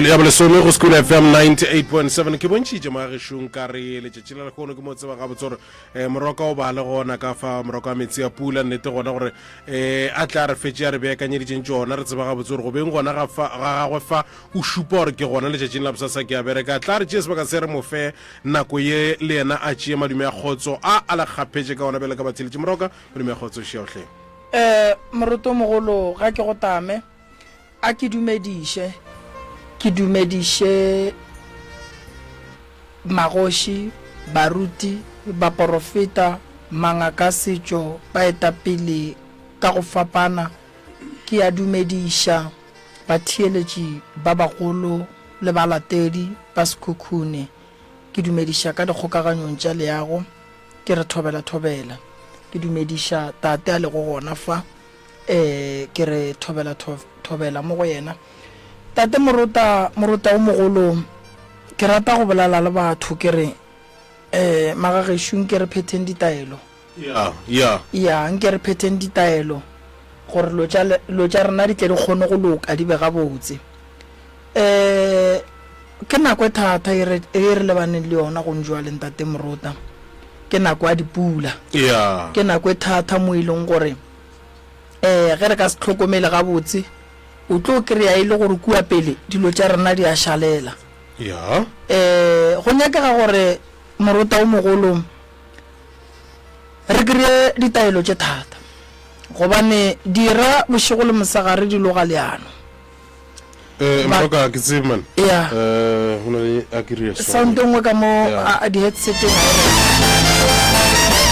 Ya bolesome go School FM 98.7 ke bontšhitše moagešong ka re letšatši la lehono ke mo tseba gabotse gore um moroka o ba le gona ka fa moroka wa metsi a pula nnete gona gore um a tla re fetše a re beakanyeditšeng tšona re tseba gabotse gore go beng gona ga fa ga gagwe fa o šupa gore ke gona letšatšing la bosasa ke a bereka tla re tšee sebaka se re mo fe nako ye le yena a tšee madume a kgotso a a le kgaphetše ka ona bjale ka batheletši moroka madume a kgotso šiaohleng Um morotomogolo ga ke go tame A ke dumediše, ke dumediše magoši, baruti, baporofeta, mangaka a setšo, baetapele ka go fapana. Ke a dumediša batheeletši ba bagolo le balatedi ba Sekhukhune. Ke dumediša ka dikgokaganyong tša leago, ke re thobela thobela. Ke dumediša tate a lego gona fa. Ee, ke re thobela, thobela mo go yena. Tate Morota, Morota o mogolo, ke rata go bolela le batho ke re, eh, magagešo nke re phetheng ditaelo. Ya, ya. Ya, nke re phetheng ditaelo gore lo tša, lo tša rena di tle di kgone go loka, di be gabotse. Eh, ke nako e thata e re, e re lebaneng le yona gong jwale, Ntate Morota. Ke nako ya dipula. Ya. Ke nako e thata mo e leng gore um ge re ka se hlokomele gabotse, o tlo kry-a e le gore kua pele dilo tša rena di a šalela. Ya. Um go nyakega gore morota o mogolo re kry-e ditaelo tše thata, gobane dira bošego le mosegare di loga leano. Eh, moroka ke tsebe man. Ya. Eh, go na le a ke re Sound e nngwe ka mo a di-headseteng ga e re.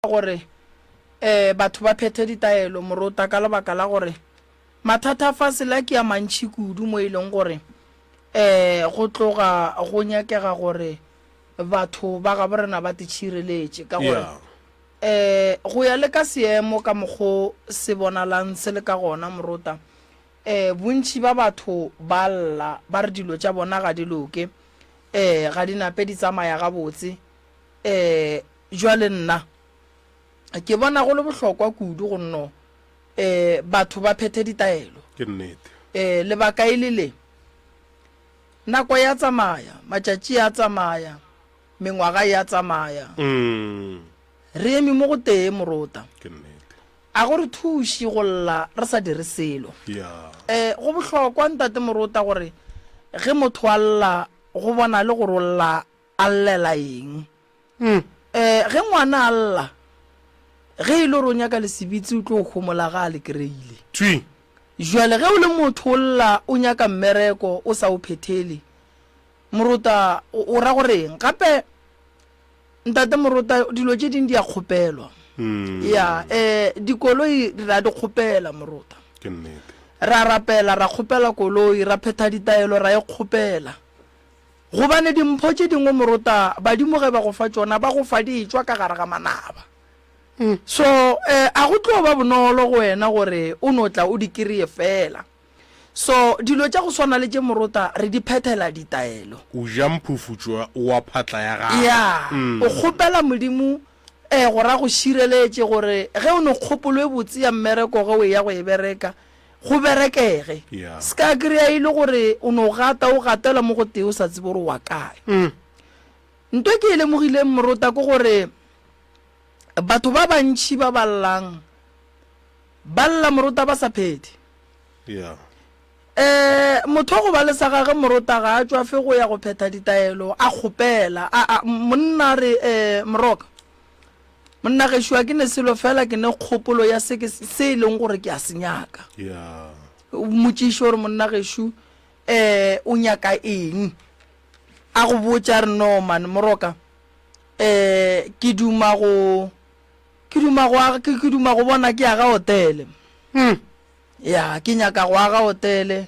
Gore um batho ba phethe ditaelo morota ka lebaka la gore mathata a fase la ke a mantši kudu mo e leng gore um go tloga go nyakega gore batho ba gabo rena ba titšhireletše ka gore um go ya le ka seemo ka mokgo se bonalang se le ka gona morota um bontši ba batho ba lla ba re dilo tša bona ga di loke um ga di nape di tsamaya gabotse um Jwale nna ke bona go le bohlokwa kudu go nno eh, batho ba phethe ditaelo. Ke nnete. Eh, lebaka e le le, nako ya tsamaya, matšatši a tsamaya, mengwaga ya tsamaya. Mm. Re eme mo go tee morota. Ke nnete. A go re thuši go lla re sa dire selo. Yeah. Eh, go bohlokwa ntate morota gore ge motho a lla go bonale gore o lla a llela eng. Um ge ngwana a lla, ge e le gore o nyaka lesebitsi o tlo homola ga a le kry-ile. Thwi. Jwale ge o le motho o lla o nyaka mmereko o sa o phethele, morota o ra gore eng? Gape Ntate Morota, dilo tše ding di a kgopelwa. Ya, eh, dikoloi re a di kgopela, Morota. Ke nnete. Ra rapela, ra kgopela koloi, ra phetha ditaelo, ra e kgopela. Gobane dimpho tše dingwe, Morota, badimo ge ba go fa tšona, ba go fa di etšwa ka gare ga manaba. So, eh, a go tlo ba bonolo go wena gore o no tla o di kry-e fela. So, dilo tša go swana le tše morota re di phethela ditaelo. O ja mphufutšo wa phatla ya gago. Ya, o kgopela Modimo eh, gore a go šireletše gore ge o ne kgopolo e botse ya mmereko ge o eya go e bereka, go berekege. Ya. Se ka kry-a e le gore o no gata o gatela mo go tee o sa tsebe gore o wa kae. Nto e ke e lemogileng morota ke gore batho ba bantši ba ba llang, ba lla morota ba sa phethe. Yeah. Eh, motho wa go ba le sa gage morota ga a tšwafe go ya go phetha ditaelo, a kgopela. A, a, monna re, eh, Moroka, monna gešo a ke ne selo fela ke ne kgopolo ya se ke, se e leng gore ke a se nyaka. Yeah. O mmotšiše gore monna gešo, eh, o nyaka eng. A go botša a re, no man, Moroka, eh, ke duma go, ke duma go aga, ke, ke duma go bona ke aga hotele. Hmm. Ya, ke nyaka go aga hotele.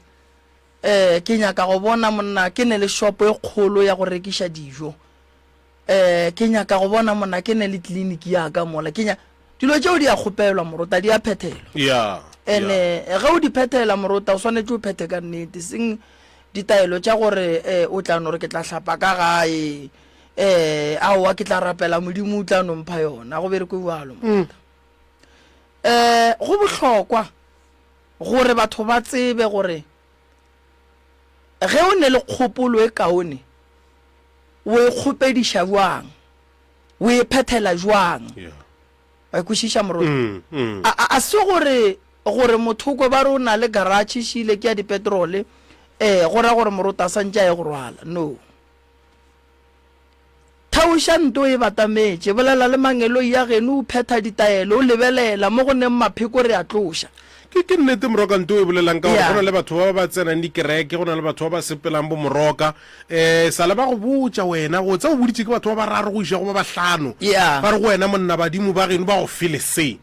Eh, ke nyaka go bona monna ke ne le shopo e kgolo ya go rekiša dijo. Eh, ke nyaka go bona monna ke ne le tleliniki ya ka mola. Ke nya dilo tšeo di a kgopelwa morota, di a phethelwa. Ya. Ene ge o di phethela morota o swanetše o phethe ka nnete, seng ditaelo tša gore eh, o tla no re ke tla hlapa ka gae, eh, aowa ke tla rapela Modimo o tla no mpha yona. Go berekwe bjalo morota. Um go bohlokwa gore batho ba tsebe gore ge o ne le kgopolo e kaone, o e kgopediša bjang, o e phethela bjang. Wa e kwešiša moruti? Mm, mm. A, a, a se gore gore motho o kwe ba re o na le garage šile ke ya dipetrole, eh, go ra gore moruti a santše a ye go rwala. No. Theoša nto e batametše, bolela le mangeloi a geno, o phetha ditaelo, o lebelela mo go neng mapheko re a tloša. Ke, ke nnete Moroka nto e bolelang ka gore Yeah. go na le batho ba ba tsenang dikereke, go na le batho ba ba sepelang bo Moroka, um sa le ba go botša wena, go tse o boditše ke batho ba bararo go iša go ba bahlano, Yeah. ba re go wena monna badimo ba geno ba go fele se.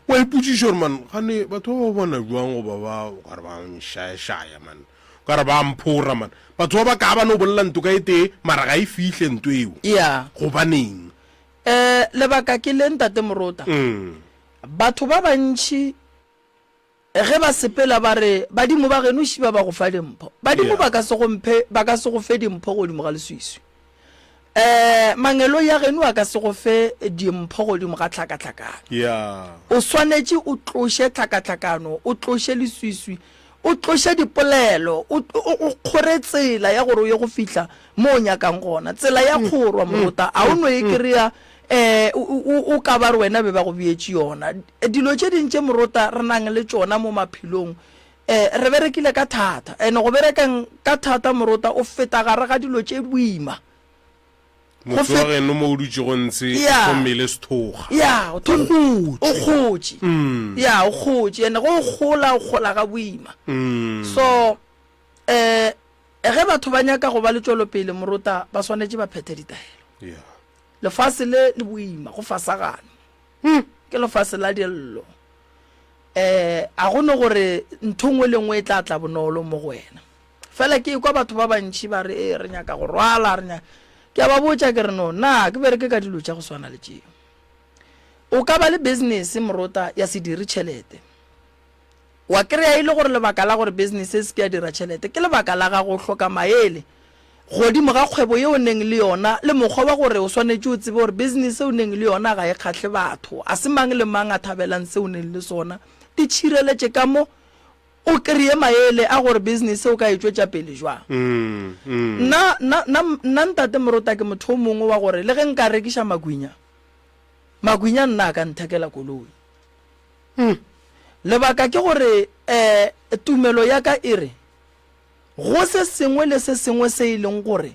Wa ipotšiša gore man gane batho ba ba bona bjang goba ba o ka re ba nšaešaya man. Ka re ba a mphora man. Batho ba ba ka ba no bolela ntoka e tee mara ga e fihle nto eo. Yeah. Gobaneng? Eh, lebaka ke le Ntate Morota. Mm. Batho ba bantši ge ba sepela ba re badimo ba geno šiba ba go fa dimpho. Badimo Yeah. ba ka se go mphe, ba ka se go fe dimpho godimo ga leswiswi. Eh, mangeloi a geno a ka se go fe dimpho godimo ga tlhakatlhakano. Yeah. O swanetše o tloše tlhakatlhakano, o tloše leswiswi, o tloše dipolelo, o, o, o kgore tsela ya gore o ye go fihla mo o nyakang gona. Tsela ya kgorwa, morota, a o no e kry-a eh, o, o, o ka ba re wena be ba go beetše yona. Dilo tše ding tše morota re nang le tšona mo maphelong, eh, re berekile ka thata. And go berekeng ka thata morota, o feta gare ga dilo tše boima. Motse wa fet- geno mo o dutšego ntshe Yeah. gomme e le sethokga. Ya, o thom- Kgotše. o kgotše. Mm. Ya, o kgotše. And ge o gola, o gola ga boima. Mm. So, eh, ge batho ba nyaka go ba le tšwelopele morota, ba swanetše ba phethe ditaelo. Yeah. Lefase le le boima, go fasagane. Ke lefase la dillo. Eh, a go no gore ntho nngwe le nngwe e tla tla bonolo mo go wena. Fela ke ekwa batho ba bantši ba re, Ee, re nyaka go rwala, re nyaka. Ke a ba botša ke re, No, na ke bereke ka dilo tša go swana le tšeo. O ka ba le business morota ya se dire tšhelete. Wa kry-a e le gore lebaka la gore business e se ke ya dira tšhelete ke lebaka la gago o hloka maele godimo ga kgwebo ye o neng le yona le mokgwa wa gore o swanetše o tsebe gore business e o neng le yona ga e kgahle batho, a se mang le mang a thabelang se o neng le sona. Itšhireletše ka mo O kreye maele a gore business o ka e tšwetša pele jwang. Nna, nna, nna, nna Ntate Morota ke motho o mongwe wa gore le ge nka rekiša magwinya, magwinya nna a ka nthekela koloi. Lebaka ke gore eh, tumelo ya ka e re go se sengwe le se sengwe se e leng gore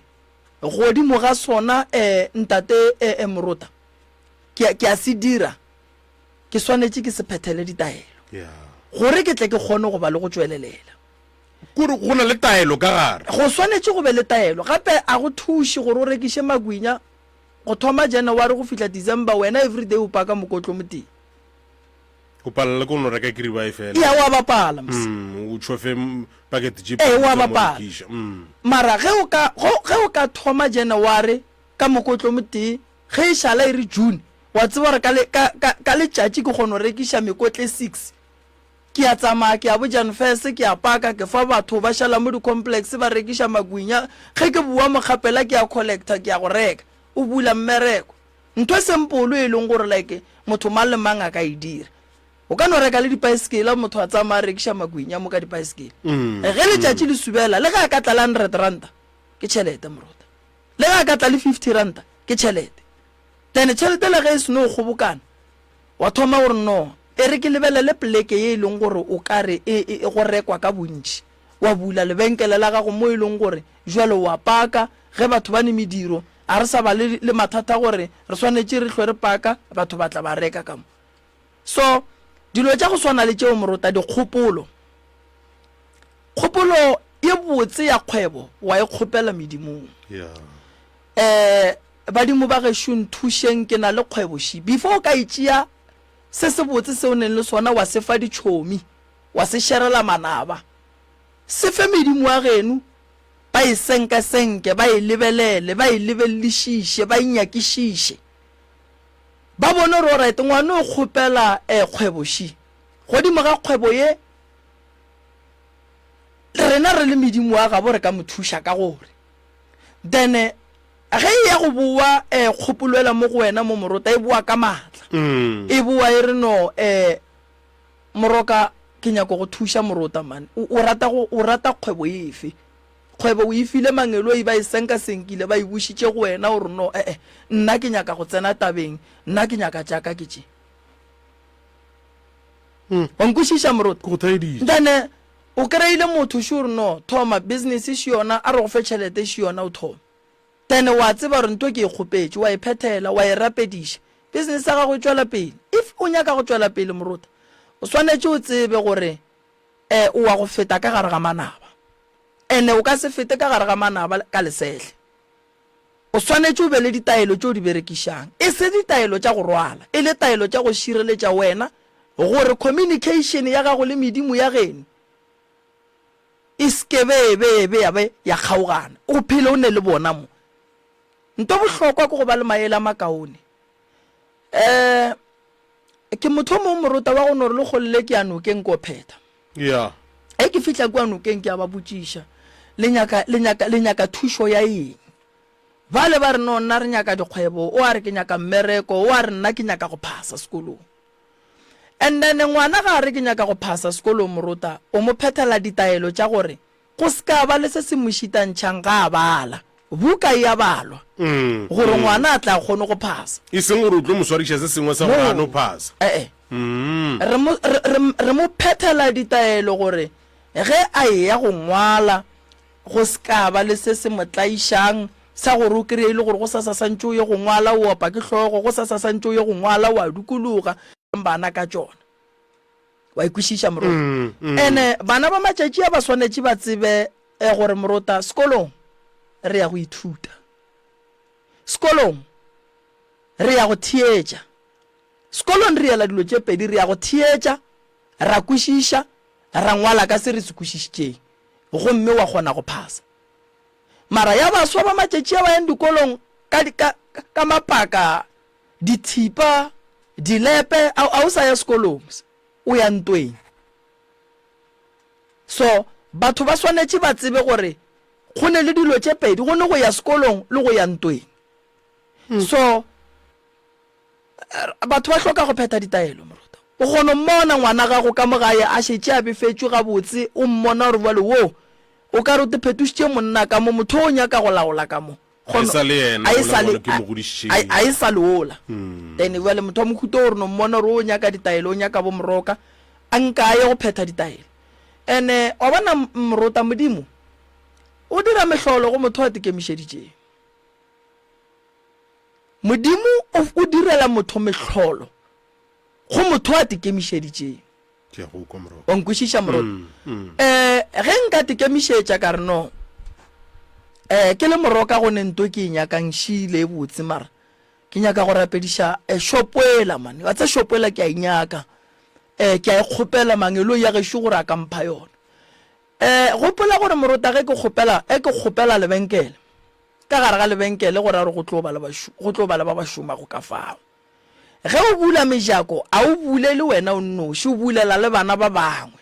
godimo ga sona eh, Ntate eh, eh, Morota, ke, ke a se dira, Ke swanetše ke se phethele ditaelo gore ke tle ke kgone go ba le go tšwelelela. Kore go na le taelo ka gare. Go swanetše go be le taelo. Gape a go thuše gore o rekiše magwinya. Go thoma January go fihla December wena everyday o paka mokotlo motee. O palela ke go no reka kiribae fela. Ya wa bapala mos. Mm, o tšhofe pakete tše Ee, pedi wa tša mo bapala. rekiša. Mm. Mara ge o ka go ge o ka thoma January ka mokotlo motee, ge e šala e re June, wa tseba gore ka le ka ka ka letšatši ke kgona go rekiša mekotle 6. Ke a tsamaya ke ya bo Jan Fes, ke a paka, ke fa batho ba šala mo di-complex ba rekiša magwinya. Ge ke bowa mokgapela ke a collecta ke ya go reka. O bula mmereko. Ntho e simple e leng gore like motho mang le mang a ka e dira. O ka no reka le dipaesekela motho a tsamaya a rekiša magwinya mo ka dipaesekele. Ge letšatši le subela le ge a ka tla le hundred ranta ke tšhelete morota. Le ge a ka tla le 50 ranta ke tšhelete. Then tšhelete le ge e seno kgobokana wa thoma gore no e re ke lebelele poleke ye e leng gore o ka re e, e, e go rekwa ka bontši. Wa bula lebenkele la gago mo e leng gore jwale wa paka ge batho ba ne mediro a re sa ba le, le mathata gore re swanetše re hlwe re paka batho ba tla ba reka ka mo. So dilo tša go swana le tšeo morota dikgopolo. Kgopolo ye botse ya kgwebo wa e kgopela medimong. Yeah. Eh badimo ba gešo nthušeng ke na le kgwebo ši. Before o ka e tšea se se botse se o neng le sona wa se fa ditšhomi, wa se šerela manaba. Se fe medimo wa geno ba e senkesenke, ba e lebelele, ba e lebelelišiše, ba e nyakišiše. Ba bone gore alright ngwana o kgopela eh kgwebo ši. Godimo ga kgwebo ye rena re le medimo wa gabo re ka mo thuša ka gore then ge e ya go boa um kgopolo ela mo go wena mo morota e boa ka maatla mm. e boa e re no um moroka ke nyako go thuša morota man o rata go o rata kgwebo efe kgwebo o e file mangeloi ba e senka senkile ba e bušitše go wena o re no ee nna ke nyaka go tsena tabeng nna ke nyaka tšaka ke tše Mm. Wa nkwešiša moruti? Ke go theeditše. Then o kry-ile motho sure no thoma business še yona a re go fe tšhelete še yona o thome. Then wa tseba gore ntho ke e kgopetše wa e phethela wa e rapediša business ya gago e tšwela pele. If o nyaka go tšwela pele moruti o swanetše o tsebe gore eh o wa go feta ka gare ga manaba. Ene o ka se fete ka gare ga manaba ka lesehle. O swanetše o be le ditaelo tše o di berekišang, e se ditaelo tša go rwala, e le taelo tša go šireletša wena gore communication ya gago le medimo ya geno e se ke be be be ya be ya kgaogana. O phele o ne le bona mo. Nto bohlokwa ke go ba le maele a makaone. Um ke motho o mongwe morota wa go no re le kgolele ke ya nokeng ko phetha. Yeah. Ge ke fihla kua nokeng ke a ba botšiša, Le nyaka, le nyaka, le nyaka thušo ya eng? Bale ba re, No, nna re nyaka dikgwebo, o a re ke nyaka mmereko, o a re nna ke nyaka go phasa sekolong. And then ngwana ga a re ke nyaka go phasa sekolong morota, o mo phethela ditaelo tša gore Go se ka ba le se se mo šitantšhang ga a bala. Buka e a balwa gore ngwana a tle a kgone go phasa. E seng gore o tlo mo swariša se sengwe sa gore a no phasa. E-e. Re mo, re, re, re mo phethela ditaelo gore ge a eya go ngwala, go se ka ba le se se mo tlaišang sa gore o kry-e e le gore gosasa santše o ye go ngwala o opa ke hlogo, gosasa santše o ye go ngwala o a dukologa. Bana ka tšona. Wa e kwešiša morota? Mm, mm. Ene bana ba matšatši a ba swanetše ba tsebe eh, gore morota sekolong re ya go ithuta. Sekolong re ya go theetša. Sekolong re yela dilo tše pedi, re ya go theetša, ra kwešiša, ra ngwala ka se re se kwešišitšeng, gomme wa kgona go phasa. Mara ya baswa ba matšatši a ba yang dikolong ka, ka, ka mapaka Dithipa, dilepe, a, a o sa ya sekolong, o ya ntweng. So, batho ba swanetše ba tsebe gore go ne le dilo tše pedi, go ne go ya sekolong le go ya ntweng. So, batho ba hloka go phetha ditaelo, moruta. O kgona go mmona ngwana gago ka mo gae a šetše a befetšwe gabotse, o mmona gore bjale wo, o ka re o te phetošitše monna ka mo, motho o nyaka go laola ka mo. A e sa le yena A e ola sa le, ngwana ke mo godišitšeng. a, a e sa le ola. Then bjale motho wa mohuta o re no mmona gore o nyaka ditaelo, o nyaka bo moroka, a nka a ye go phetha ditaelo. Ene wa bona morota Modimo o dira mehlolo go motho a tekemišeditšeng. Modimo o, o direla motho mehlolo go motho a tekemišeditšeng. Ke a go kwa moroka. Wa nkwešiša morota? Um ge nka tekemišetša ka re no, um ke le moroka go ne nto ke e nyakang šile e botse mara. Ke nyaka go rapediša eh, shopo ela man. Wa tse shopo ela ke a e nyaka. Eh, ke a e kgopela mangeloi ya gešo gore a ka mpha yona. Eh, gopola gore morota ge ke kgopela, e ke kgopela lebenkele. Ka gare ga lebenkele go ra gore go tlo ba le bašu, go tlo ba le ba ba šomago ka fao. Ge o bula mejako, a o bulele wena o nnoši, o bulela le bana ba bangwe.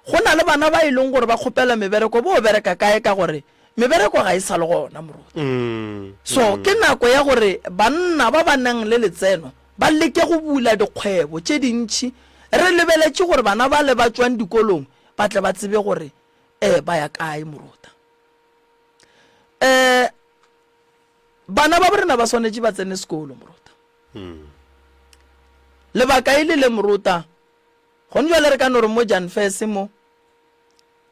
Go na le bana ba e leng gore ba kgopela mebereko, bo bereka kae ka gore mebereko ga e sa le gona moruti. So ke nako ya gore banna ba ba nang le letseno ba leke go bula dikgwebo tše dintši re lebeletše gore bana bale ba tšwang dikolong ba tle ba tsebe gore um ba ya kae moruta. Um bana ba borena ba swanetše ba tsene sekolo moruta. Lebaka e le le moruta Gone jwale re ka no re mo Jan Fese mo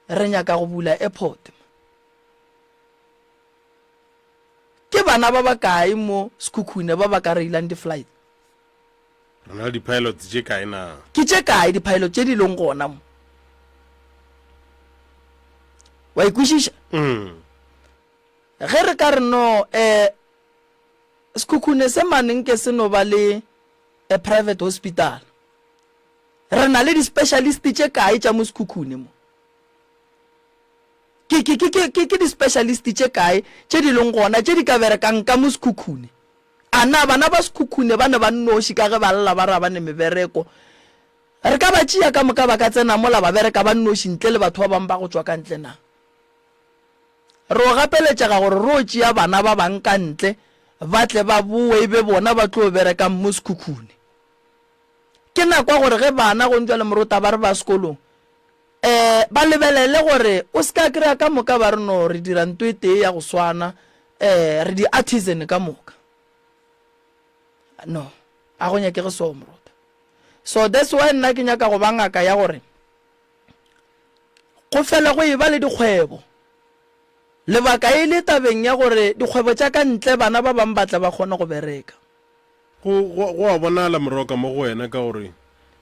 re nyaka go bula airport. Ke bana ba bakae mo Sekhukhune ba ba ka reilang di-flight? Re na le di-pilots tše kae na? Ke tše kae di-pilot tše di leng gona mo? Wa ikwešiša? Mm. Ge re ka re no eh Sekhukhune se mane nke se no ba le a private hospital. Re na le di-specialist tše kae tša mo Sekhukhune mo? Ke, ke, ke, ke, ke, ke di-specialist tše kae tše di leng gona tše di ka berekang ka mo Sekhukhune? A na bana ba Sekhukhune ba ne ba nnoši ka ge ba lla ba re ga ba ne mebereko? Re ka ba tšea ka moka ba ka tsena mola ba bereka ba nnoši ntle le batho ba bangwe ba go tšwa ka ntle na? Re o gapeletšega gore re o tšea bana ba bang ka ntle ba tle ba bowe e be bona ba tlo berekang mo Sekhukhune. Ke nako ya gore ge bana go ntšwa le morota ba re ba sekolong, um ba lebelele gore o se ka kry-a ka moka ba re no re dira nto e tee ya go swana, um re di-artisan ka moka. No, a go nyakege so morota. So that's why nna ke nyaka go ba ngaka ya gore go fele go eba le dikgwebo. Lebaka e le tabeng ya gore dikgwebo tša ka ntle bana ba bang ba tle ba kgone go bereka. Go, go, go a bonala Moroka mo go wena ka gore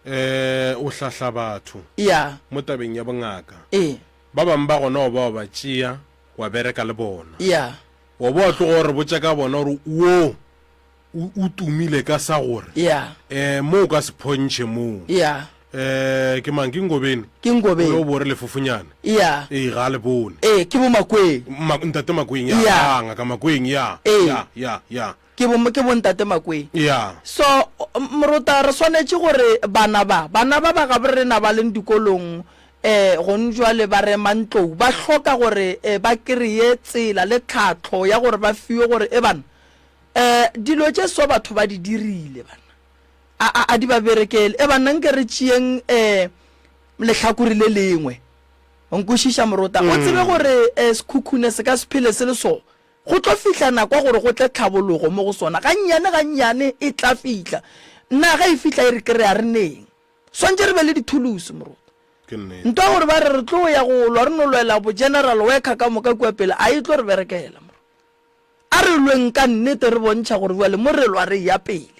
eh o hlahla batho Ya. mo tabeng ya bongaka. Ee. Ba bangwe ba gona wa ba wa ba tšea wa bereka le bona. Ya. Wa bo wa tloga o re botša ka bona gore wo o, o tumile ka sa gore Ya. eh mo o ka se phontšhe moo. Ya. Eh ke mang ke Ngobeni? Ke Ngobeni. O bo re lefofonyane. Ya. Ee ga a le bone. Ee ke bo Makweng. Ma, ntate Makweng ya. Ya. Ah, ngaka Makweng ya. Ee. Ya, ya, ya. Ke bo, ke bo Ntate Makweng. Ya. So, Morota, re swanetše gore bana ba, bana ba ba gabo rena ba leng dikolong, eh, gong jwale ba rema ntlou, ba hloka gore eh, ba kreye tsela le tlhahlo ya gore ba fiwe gore, e bana, eh, dilo tše so batho ba di dirile, bana, a, a, a di ba berekele. E banna, nke re tšeeng eh, lehlakore le lengwe. O nkwešiša, Morota? O tsebe gore eh, sekhukhune se ka se phele se le so. Go tlo fihla nako ya gore go tle tlhabologo mo go sona. Gannyane gannyane e tla fihla. Na ge e fihla e re kry-a re neng? Swantše re be le dithulusi, moruti. Ke nnete. Nto ya gore ba re re tlo ya go lwa re no lwela bo general worker ka moka kua pele a e tlo re berekela, moruti. A re lweng ka nnete re bontšha gore bjale mo re lwa re eya pele.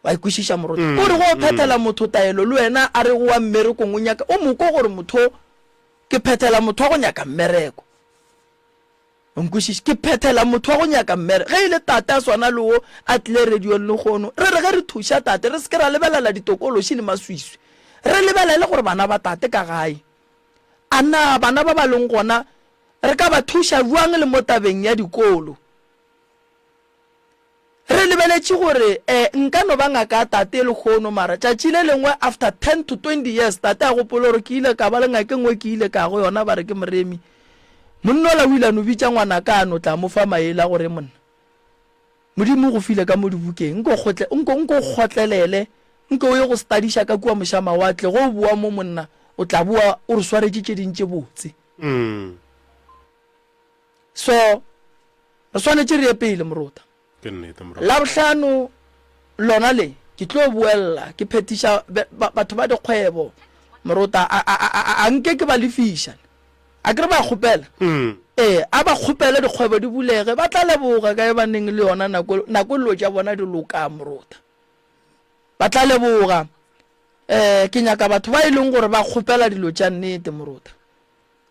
Wa e kwešiša, moruti? Ke gore ge o phethela motho taelo le wena a re o wa mmerekong o nyaka o mo kwe gore motho o ke phethela motho wa go nyaka mmereko. O nkwešiše? Ke phethela motho wa go nyaka mmere. Ge e le tate a swana le wo a tlile radiong lehono, re re ge re thuša tate re se ke ra lebelela ditokološi le maswiswi. Re lebelele gore bana ba tate ka gae. A na bana ba ba leng gona re ka ba thuša bjang le mo tabeng ya dikolo? Re lebeletše gore eh nka no ba ngaka ya tate lehono mara tšatši le lengwe after 10 to 20 years tate a gopole gore ke ile ka ba le ngaka e nngwe ke ile ka ya go yona ba re ke Moremi. Monna ola o ile a no bitša ngwanaka a no tla mo fa maele a gore monna Modimo o go file ka mo dibukeng nko kgotle nko nko o kgotlelele nke o ye go studiša ka kua mošamawatle ge o boa mo monna o tla boa o re swaretše tše ding tše botse. So, re swanetše re ye pele, Morota. Ke nnete, Morota. Labohlano lona le, ke tlo boella ke phethiša batho ba dikgwebo, Morota, a, a, a, a, a nke ke ba lefiša. A ke re ba kgopela? Mm. Ee, a ba kgopele dikgwebo di bulege, ba tla leboga ka e ba neng le yona nako, nako dilo tša bona di loka, Morota. Ba tla leboga. Eh, ke nyaka batho ba e leng gore ba kgopela dilo tša nnete, Morota.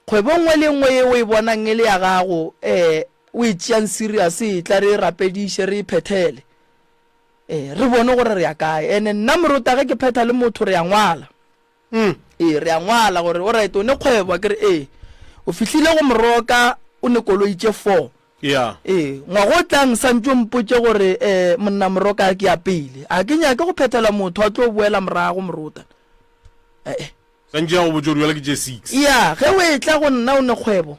Kgwebo nngwe le nngwe ye o e bonang e le ya gago, um o e tšeang serious etla re e rapediše re e phethele ee re bone gore re ya kae ene nna morota ge ke phetha le motho re ya ngwala mm. ee re ya ngwala gore alright o ne kgwebo ke re ee o fihlile go moroka o ne koloi tše four yeah. ee ngwago o tlang santse o mpotse gore um monna moroka ke ya pele a ke nyake go phethela motho a tlo boela morago morota ee santse ya go botse gore bjale ke tše six ya ge o etla go nna o ne kgwebo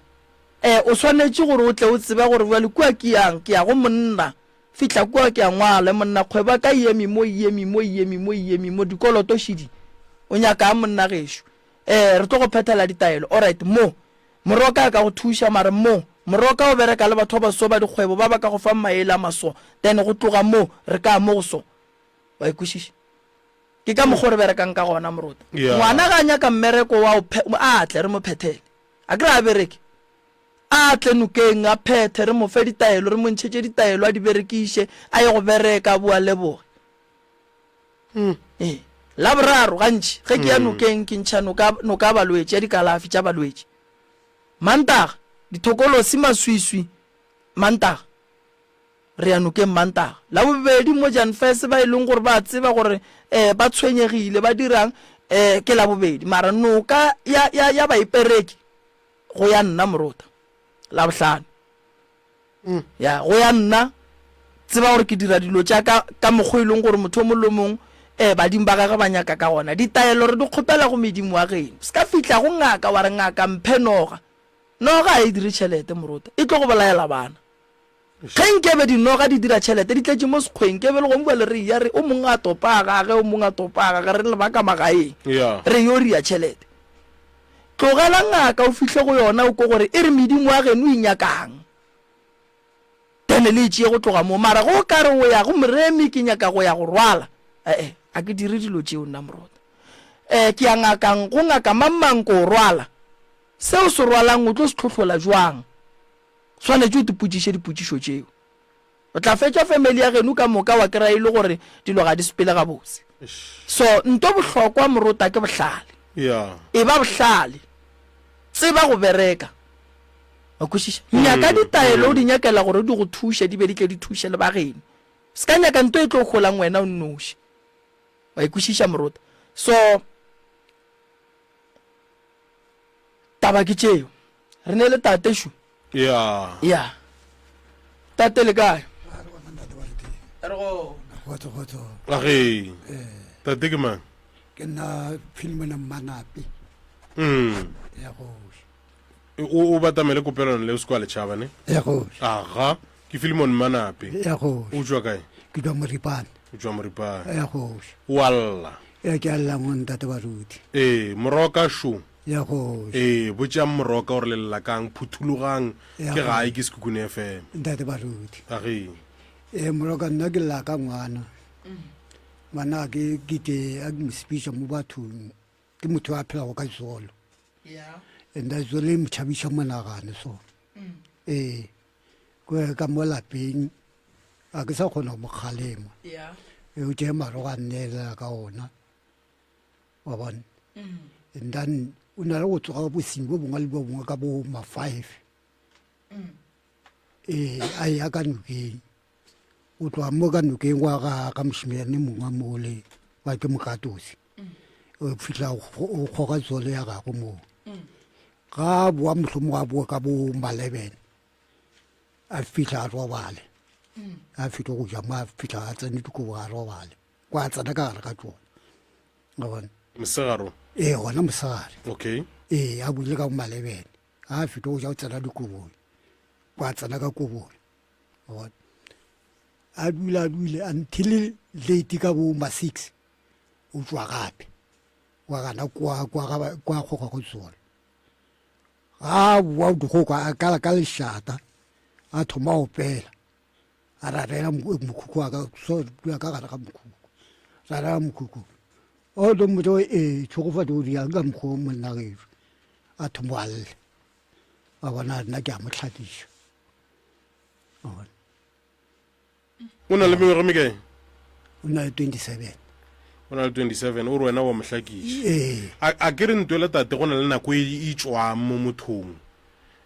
Ee, o swanetše gore o tle o tsebe gore bjale kua ke yang, ke ya go monna. Fihla kua ke a ngwala, monna kgwebo ya ka e eme mo, e eme mo, e eme mo, e eme mo, dikoloto šidi. O nyakang monna gešo? Ee, re tlo go phethela ditaelo. Alright, mo. Moroka a ka go thuša, mare mo. Moroka o bereka le batho ba baso ba dikgwebo ba ba ka go fang maele a maso. Then go tloga mo, re ka ya mo go so. Wa e kwešiša? Ke ka mokgwa o re berekang ka gona, Morota. Yeah. Ngwana ga a nyaka mmereko wa o phe, a tle re mo phethele. A ke re a bereke? A tle nokeng, a phethe, re mo fe ditaelo, re mo ntšhetše ditaelo, a di berekiše, a ye go bereka, a boe a leboge. Ee. Laboraro, gantši, ge ke ya nokeng, ke ntšha noka, noka ya balwetši, ya dikalafi tša balwetši. Mantaga, dithokolosi, maswiswi, Mantaga. Re ya nokeng Mantaga. Labobedi mo Jan Fese ba e leng gore ba tseba gore um ba tshwenyegile ba dirang um ke Labobedi mara noka ya, ya, ya baipereki go ya nna morota Labohlano. Mm. Ya go ya nna tseba gore ke dira dilo tša ka ka mokgwa e leng gore motho o mongwe le mongwe um badimo ba gagwe ba nyaka ka gona. Ditaelo re di kgopela go medimo wa geno. Se ka fihla go ngaka wa re ngaka mphe noga. Noga ga e dire tšhelete morota, e tlo go bolaela bana. Ge nkebe dinoga di dira tšhelete, di tletše mo sekgweng, nkebe le gong bjale re eya re, o mongwe a topa a gage, o mongwe a topa a gage, re leba ka magaeng, re yo ria tšhelete. Tlogela ngaka o fihle go yona o kwe gore e re medimo ya geno e nyakang, then le e tšee go tloga moo. Mara ge o ka re o ya go moremi, ke nyaka go ya go rwala, ee, a ke dire dilo tšeo nna morota. Ee, ke ya ngakang, go ngaka mang mang ko rwala, seo se rwalang o tlo se tlhohlola jwang? Swanetše o tipotšiše dipotšišo tšeo. O tla fetša family ya geno ka moka wa kry-a e le gore dilo ga di sepele gabotse. So nto bohlokwa morota ke bohlale. Yeah. E ba bohlale. Tseba go bereka. Wa kwešiša? Nyaka ditaelo o di nyakela gore di go thuše di be di tle di thuše le ba geno. Se ka nyaka nto e tlo holang wena o nnoši. Wa e kwešiša morota? So Taba ke tšeo. Re ne le tate šo. Ya. Ya. Tate le kae? Re go. Kgotso kgotso. Age. Tate ke mang? Ke nna Philemon Mmanape. Mm. Ya go. O o batamele kopelano le o se kwa letšhaba ne? Ya go. Aga. Ke Philemon Mmanape. Ya go. O tšwa kae? Ke tšwa Moripane. O tšwa Moripane. Ya go. O a lla. Ya ke a lla mo ntate baruti. Ee, moroka šo. Ya kgoši. Ee, botšang moroka gore le lla kang, phuthologang, Ya ke kgoši. gae ke Sekhukhune FM. Ntate baruti. Age. Ee, moroka nna ke lla ka ngwana. Ngwana ke ke te a ke mo sepitša mo bathong. Ke motho a phelago ka zolo. Yeah. And a zolo e mo tšhabiša monagano so. Ee. Ke ka mo lapeng a ke sa kgona go mo kgalema. Yeah. E o tšee marogo a nneelela ka ona. Wa bona? And then o na le go tsoga bosing bo bongwe le bo bongwe ka bo ma five. Ee, a ya ka nokeng. O tloga mo ka nokeng wa ga ga mošimane mongwe mole wa ke mokatosi. O fihla o kgoga tsolo ya gagwe moo. Ga a boa mohlomongwe a boa ka bo ma 11. A fihla a robale. A fihla go ja mo a fihla a tsene dikobo a robale. Kwa tsena ka gare ga tšona. Wa bona? Mosegare? Ee, gona mosegare. Okay. Ee, a buile ka bo ma 11. A fihla go ja o tsena dikobong. Kwa tsena ka kobong. Wa bona? A dula a dule until late ka bo ma 6. O tšwa gape. Wa gana kwa kwa ga kwa kgoga go tsona. Ga a boa o go kwa a kala ka lešata. A thoma go opela. A rarela mokhukhu wa ka so dula ka gare ga mokhukhu. Rarela mokhukhu. O tlo mmotša ee tshegofatšo o diang ka mokgwa o monna gešo. A thoma a lla. Wa bona nna ke a mo hlakiša. Wa bona. O na le mengwaga e mekae? O na le 27. O na le 27, o re wena wa mo hlakiša. Ee. A, a ke re ntwele tate go na le nako e e tšwang mo mothong.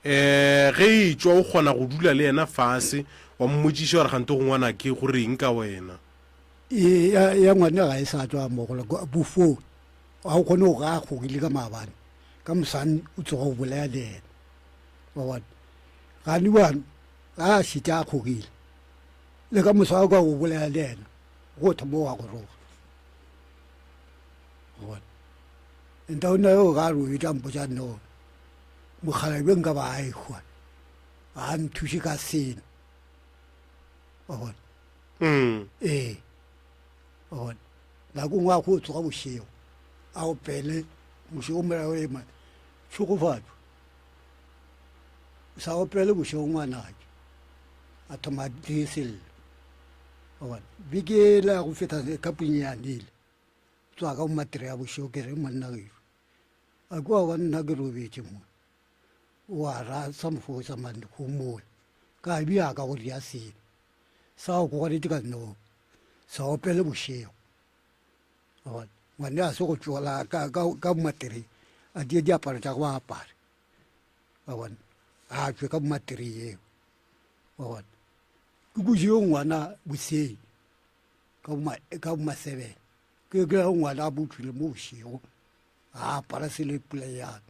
Um ge e tšwa o kgona go dula le yena fase wa mmotšiša gore gante go ngwanake go reng ka wena. Ee, ya, ya ngwana ga e sa tšwa mogolo bofo ga o kgone go ga a kgogile ka maabane ka mosane o tsoga o bolaya le yena wa bona gane bjano ga a šetše a kgogile le ka moso a ka o bolaya le yena go thoma wa go roga wa bona nta o na ga a robetša mpotša no mokgalabje nka ba a ehwa ga a nthuše ka selo wa bona Mm. Ee, wa bona nako nngwe a go tsoga bošego a opele bošego mola o ema tšhogofatšo sa opele bošego ngwanake a thoma a die sello wa bona beke ela ya go feta ka punyenyane ile tswa ka bomatire ya bošego ke re monna gešo a kua wa nna ke robetše mo wa ra sa mofosa mane gomola ka bja ka go dia selo Sa go gogoretše ka no sa opele bošego. Wa bona? Ngwane a se go tšola ka, ka, ka bomatereng, a die diaparo tša go apare. Wa bona? A tšwe ka bomatereng eo. Wa bona? Ke kujeo ngwana boseng ka boma, ka bomasebele. Ke kry ngwana a botšwile mo bošego, a apara selo pula ya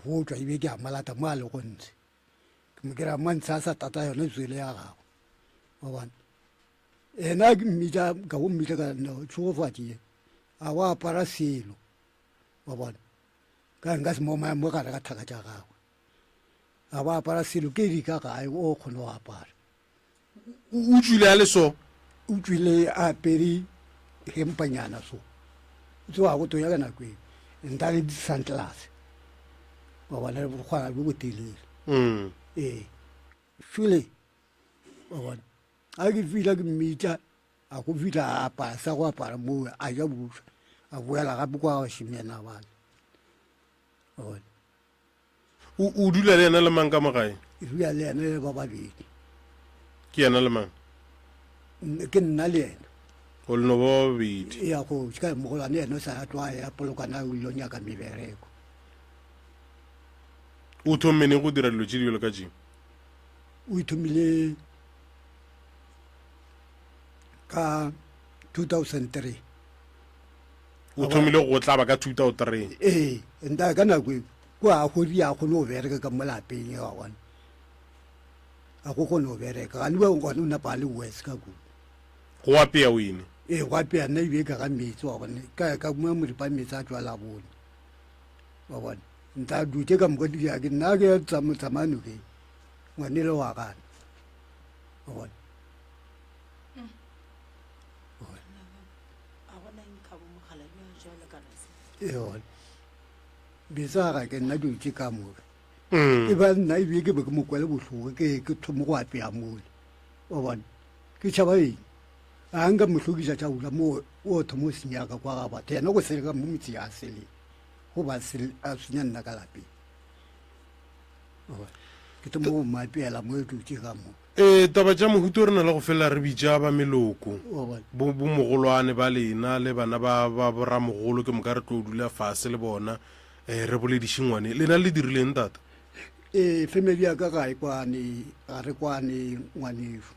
go tšwa ebe ke a malata mo a lego ntshe. Ke mo kry-a mantshe a sa tata yone tswele ya gagwe wa bona ena ke mmitša ka go mmitša ka no tšhogofatše ye a go apara selo wa bona ka nka se mo mo gare ga thaka tša gagwe a go apara selo ke di ka gae o kgone go apara O tšwile a le so? O tšwile a apere hempanyana so. O tsoga go tonya ka nako eo. Nta le di-sunglass. Wa bona le bokgwana bjo botelele. Mm. Ee. Šole. Wa bona. A ke fihla ke mmitša, a go fihla a apara sa go apara moo a ja buša. A boela gape kwa bašimena bale. Wa bona. O, o dula le yena le mang ka mo gae? Ke dula le yena le ba babedi. Ke yena le mang? Ke nna le yena. O le no ba babedi. Ya go ka mogolwane yena o sa tloga ya polokana o ile nyaka mebereko. O thomme neng go dira dilo tše di bjalo ka tše? O ithomile ka 2003. O thomile go tlaba ka 2003. Ee, nta ka nako e ko a godi a kgone go bereka ka mo lapeng wa bona. A go kgone go bereka. Ga le gone o napa a le worse ka kudu. Go apea o ene. Ee, go apea nna ebile ka ga metsi wa bona. Ka ka mo moripa metsi a tswa la bone. Wa bona. Nta dutse ka moka di ya ke nna ke tsamaya tsamaya nokeng. Ngwanele wa gana. Wa bona. Yone betsa ga ke nna dilo tše ka moka mm. e ba nna ebile ke be ke mo kwele bohloko ke ke thome go apea mole wa bona ke tšhaba eng a nka mo hlokisa tša ula mo o thoma o senyaka kwa ga batho yena go seleka mo motse ya seleng go ba a senya nna ka lapeng ke thoma go mo apeela mo e dutse ka mo Ee, taba tša mohuta o re na le go felela re bitša ba meloko, bo, bomogolwane ba lena le bana ba, ba boramogolo, ke moka re tlo dula fase le bona, eh, re bolediše ngwane. Lena le dirileng, tata? Ee, family ya ka ga e kwane, ga re kwane ngwanešu.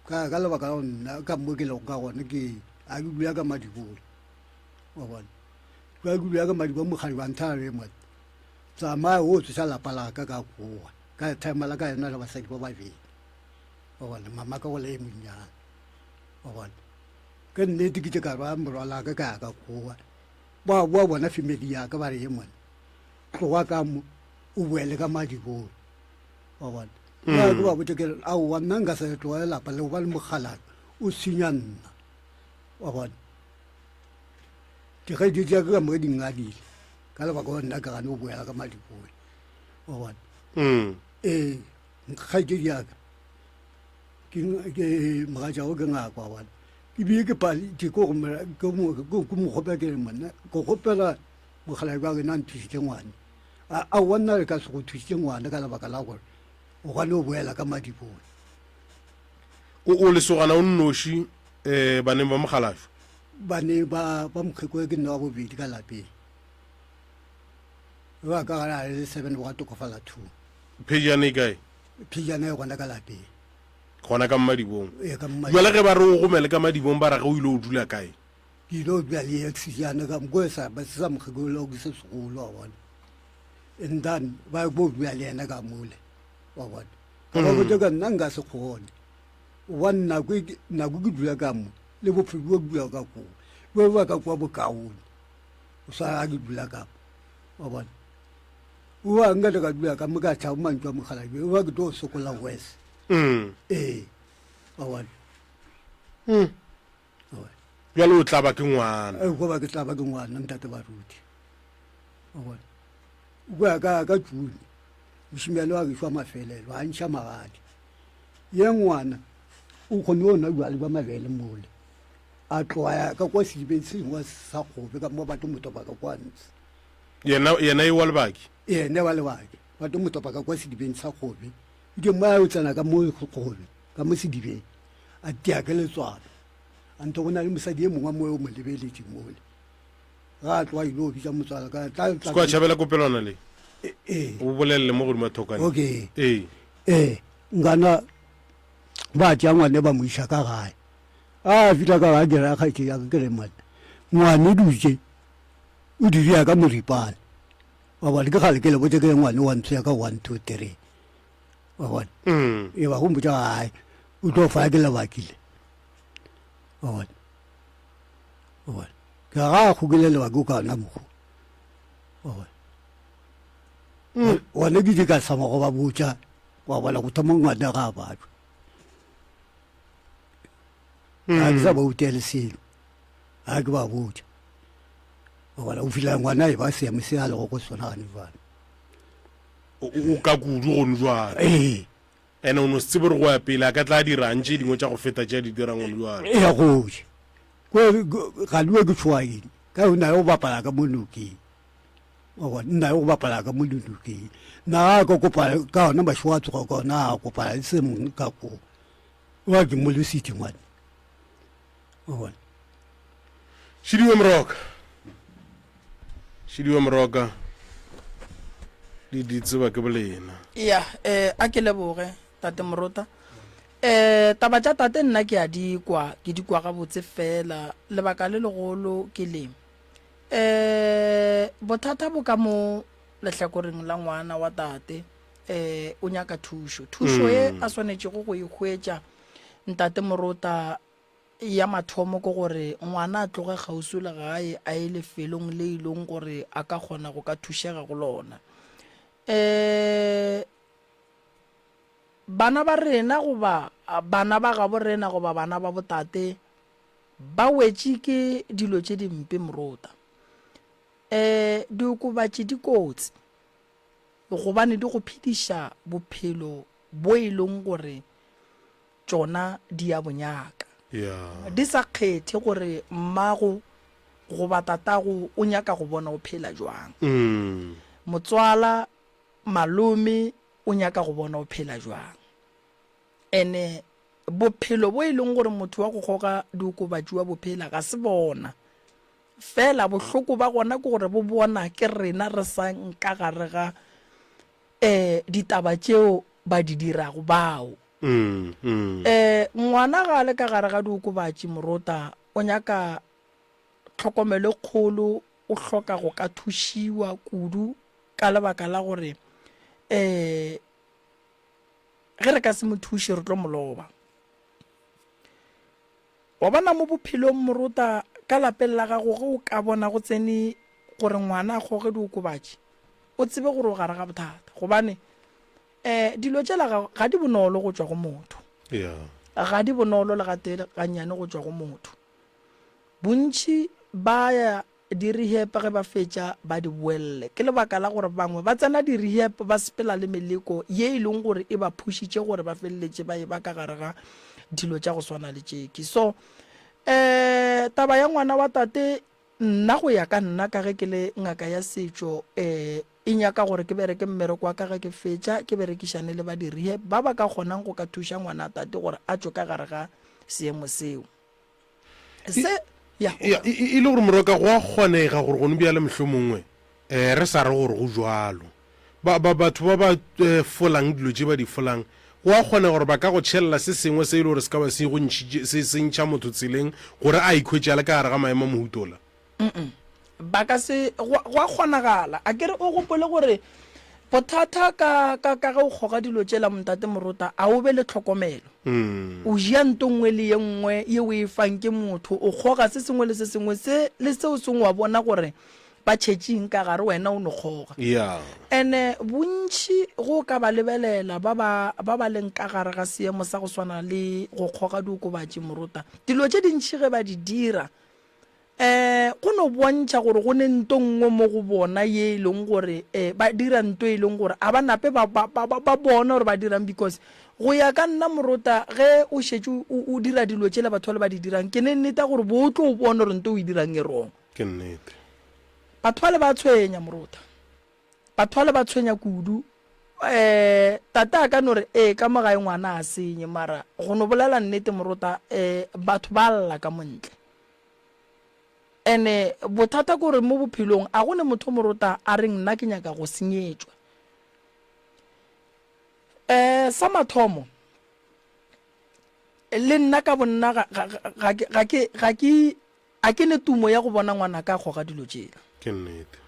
Ka, ka lebaka la gore nna ka mo ke lego ka gona ke, a ke dula ka Madibong, wa bona. Ka ke dula ka Madibong, mokgadi wa nthaya re monna, tsamaya o tsoša lapa la ka ka kowa. Ka timer la ka ena le basadi ba babedi wa bona mama ka gola e monnyane wa bona ke nnete ke tše ka ba morwala ka ka ya ka kowa ba boa bona family ya ka ba re ye mone tloga ka mo o boele ka madibong wa bona ba ke ba botse ke re aowa nna nka se tlogele lapa le gobane mokgalabje o senya nna wa bona dikgaetšedi tša ka ka moka di ngadile ka lebaka la nna ke gane go boela ka madibong wa bona mm. ee kgaetšedi yaka ke mogatšago ke ngaka wa bona ke bile ke ke ko mo kgopela ke re monna ke kgopela mokgalabje wa rena nthusitše ngwane a wa nna re ka se go thusitše ngwane ka lebaka la gore o gane o boela ka madibone o lesogana o nnoši um baneng ba mogalajwe bane ba ba mokgeko ke nna wa bobedi ka lapeng ba ka gare a le seven wa tokofala two. Phejane e kae? Phejane e gona ka lapeng. Gona ka Mmadibong. Ee, ka Mmadibong. Bjale ge ba re o gomele ka Madibong ba ra ge o ile o dula kae? Ke ile o dula le ex jana ka mo sa ba se sa mokgekolo ke se segolo wa bona. And then ba go dula le yena ka mole wa bona. Ka ba botša ka nna nka se kgone. Gobane nako e ke- nako ke dula ka mo le bophelo bo ke dula ka koo bo ba ka kwa bokaone. O sa ga ke dula ka mo wa bona. Oa nka le ka dula ka mo ka tšhaba mantšu a mokgalabje oa ke tlo sokola worse. Mm. Ee wa bona. Mm. Bjale o tlaba ke ngwana. E go ba ke tlaba ke ngwana ntate baruti. Wa bona. O kwa ka ka June. Mošimane wa gešo wa mafelelo a ntšha magadi. Ye ngwana o kgone go nwa bjale bja mabele mole. A tloga ya ka kwa sedibeng se sengwe sa kgobe ka mo ba tlo mo topa ka kwa ntshe. Yena yena e wa lebaki. Yena wa lebaki ba tlo mo topa ka kwa sedibeng sa kgobe. Ke mo a yo tsena ka mo kgobe ka mo sedibeng a tia ke letswalo. A ntho go na le mosadi e mongwe mo o mo lebeletše mole. Ga a tloga ile o bitša motswala ka tla tla. Kwa tšhabela kopelwana le. Ee. O bolelele mo godimo thokane. Okay. Ee. Ee, ngana ba tšea ngwane ba mo iša ka gae. A fihla ka gae ke ra kgaetšedi ya ka ke re monna ngwane dutše o di bea ka moripane wa bona ke gale ke le botse ke ngwane wa ntho ya ka one two three wa bona mm. e ba go mpotsa gae o tlo fa ke lebakile wa bona wa bona ke ga a kgokile lebaki o ka ona mokgo wa bona mm. gone ke di ka sama go ba botsa wa bona go thoma ngwana ga a batho ga ke sa ba utele selo ga ke ba botsa gobane o fitlhela ngwana e ba seemo se a lego go sona gane jale o ka kudu gone jale ee ene o no se tsebe gore go ya pele a ka tla dirang tše dingwe tša go feta tše a di dirang gone jale ee goje ga diwe ke tshoa eng ka o na le go bapala ka mo nokeng nna le go bapala ka mo nokeng nna ga ka kopana ka ona mašego a tsoga ka ona a kopana le se mongwe ka koo wa ke mo lesiti ngwane o bona Šidiwe Moroka Šidiwe Moroka di di tseba ke bolena ya eh a ke leboge tate Morota eh taba tša tate nna ke a di kwa ke di kwa gabotse fela lebaka le legolo ke le eh bothata bo ka mo lehlakoreng la ngwana wa tate eh o nyaka thušo thušo e a swanetšego go e hwetša ntate Morota Ya mathomo ke gore ngwana a tloge kgauswi le gae a ye lefelong le e leng gore a ka kgona go ka thušega go lona. Um bana ba rena goba bana ba gabo rena goba bana ba botate ba wetše ke dilo tše dimpe morota. Um diokobatši di kotsi gobane di go phediša bophelo bo e leng gore tšona di a bo nyaka. Di sa kgethe gore mmago goba tatago o nyaka go bona o phela jwang. Motswala, malome o nyaka go bona o phela jwang. Ene bophelo bo e leng gore motho wa go kgoga diokobatši wa bo phela ga se bona. Fela bohloko ba gona ke gore bo bona ke rena re sa nka gare ga um ditaba tšeo ba di dirago bao. Mm, mm. Eh, ngwana ga a le ka gare ga diokobatši morota o nyaka tlhokomelo e kgolo, o hloka go ka thušiwa kudu ka lebaka la gore eh ge re ka se mo thuše re tlo mo loba. Wa bona mo bophelong morota ka lapeng la gago ge o ka bona go tsene gore ngwana a kgoge diokobatši o tsebe gore o gare ga bothata gobane um dilo tšela ga, ga di bonolo go tšwa go motho. Yeah. Ga di bonolo le gatee gannyane go tšwa go motho. Bontši ba ya di-rehab ge ba fetša ba di boelle. Ke lebaka la gore bangwe ba tsena di-rehab ba sepela le meleko ye e leng gore e ba phušitše gore ba feleletše ba e ba ka gare ga dilo tša go swana le tšeki. So um taba ya ngwana wa tate nna go ya ka nna ka ge ke le ngaka ya setšo um e nyaka gore ke bereke mmereko wa ka ge ke fetša ke berekišane le ba di-rehab ba ba ka kgonang go ka thuša ngwana tate gore a tšwe ka gare ga seemo seo. Se ya Ya, e, e, e le gore moroka go a kgonega gore gone bjale mohlomongwe um re sa re gore go jwalo. Ba, ba, batho ba ba eh, folang dilo tše ba di folang, go a kgona gore ba ka go tšhelela se sengwe se e le gore se ka ba se go ntšhitše, se, se ntšha motho tseleng gore a ikhwetše a le ka gare ga maemo a mohuta ola? Ba ka se, go, go a kgonagala. A ke re o gopole gore bothata ka, ka, ka ge o kgoga dilo tšela, Ntate Morota, a o be le tlhokomelo. O ja nto nngwe le ye nngwe ye o e fang ke motho, o kgoga se sengwe le se sengwe se le seo sengwe wa bona gore ba tšhetše eng ka gare, wena o no kgoga. Yeah. Ene bontši go ka ba lebelela ba ba, ba ba leng ka gare ga seemo sa go swana le go kgoga diokobatši, Morota, dilo tše dintši ge ba di dira, um go no bontšha gore go ne nto nngwe mo go bona ye e leng gore um ba dira nto e leng gore a ba nape ba, ba, ba, ba bona gore ba dirang because go ya ka nna morota ge o šetše o, o dira dilo tšela batho bale ba di dirang ke ne nneta gore bo o tlo bona gore nto o e dirang e wrong. Ke nnete. Batho bale ba tshwenya morota. Batho bale ba tshwenya kudu. Um tate a ka no re ee ka mo gae ngwana a senye mara go no bolela nnete morota um batho ba lla ka montle. Ene bothata ke gore mo bophelong a go ne motho morota a reng nna ke nyaka go senyetšwa. Um sa mathomo le nna ka bonna ga, ga, ga, ga ke ga ke a ke ne tumo ya go bona ngwanaka a goga dilo tšela. Ke nnete.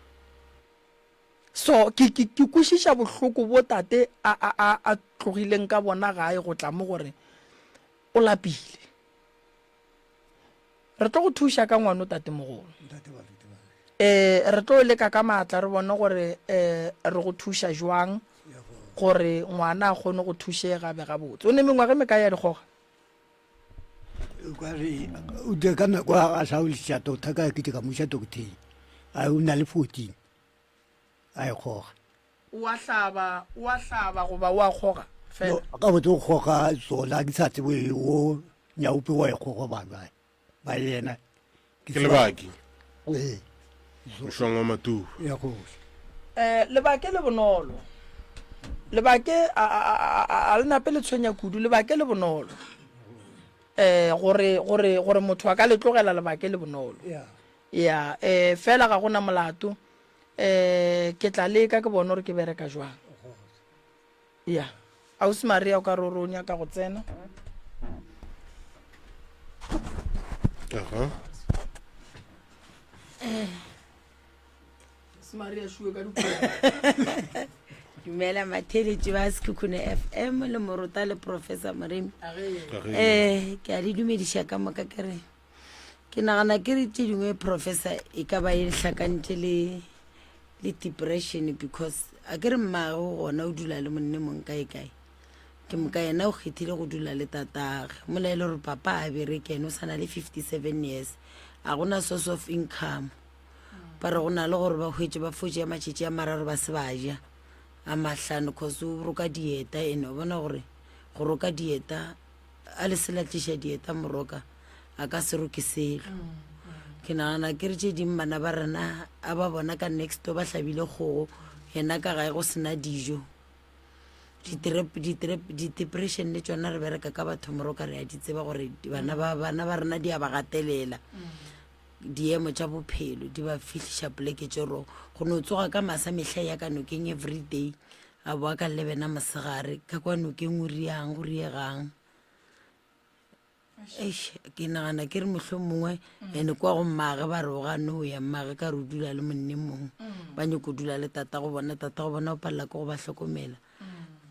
So ke, ke, ke kwešiša bohloko bo tate a, a, a, a tlogileng ka bona gae go tla mo gore o lapile. Re tlo go thuša ka ngwano tatemogolo. Eh, re tlo leka ka maatla re bone gore eh, re go thuša jwang gore ngwana a kgone go thušega be gabotse. O ne mengwaga e mekae ya dikgoga? Kare o dire ka nako a sa o iša doctor ka ke ka mo iša doctor a o na le 14 a e kgoga. O a hlaba, o a hlaba goba o a kgoga fela? Ka botse o kgoga tsona ke sa tsebe o nyaope wa e kgoga ba ba ba yena. Ke lebaki. Ee. Mošwang wa matuba. Ya go. Eh lebake le bonolo. Lebake a a a a le nape le tshwenya kudu lebake le bonolo. Eh gore gore gore motho a ka le tlogela lebake le bonolo. Yeah. Ya eh fela ga gona molato. Eh ke tla leka ke bone gore ke bereka jwang. Ya. Ausi Maria o ka re o re o nyaka go tsena. Aha. Ausi Maria šuwe ka dikobo. Dumela matheletši ba Sekhukhune FM le Morota le Professor Moremi. Age. Age. Eh, ke a le dumediša ka moka ke re ke nagana ke re tše dingwe professor e ka ba e hlakantše le le depression because a ke re mmage o gona o dula le monne mong kae kae ke moka yena o kgethile go dula le tatage mola e le gore papa a bereke ene o sa na le 57 years a gona source of income ba re go na le gore ba hwetše ba fotše ya matšatši a mararo ba se ba ja a mahlano cause o roka dieta ene o bona gore go roka dieta a le sela tliša dieta moroka a ka se roke selo ke nagana ke re tše ding bana ba rena a ba bona ka next door ba hlabile kgogo yena ka gae go sena dijo di-depression le tšona re bereka ka batho moroka re a di tseba gore bana ba bana ba rena di a ba gatelela diemo tša bophelo di ba fihliša poleke tše rong go no tsoga ka masa mehla ya ka nokeng everyday a boa ka lebena mosegare ka kwa nokeng o riang go riegang eish ke nagana ke re mohlho mongwe ene kwa go mmage ba re o gane o ya mmage ka re o dula le monne mongwe ba nyako dula le tata go bona tata go bona o palela ke go ba hlokomela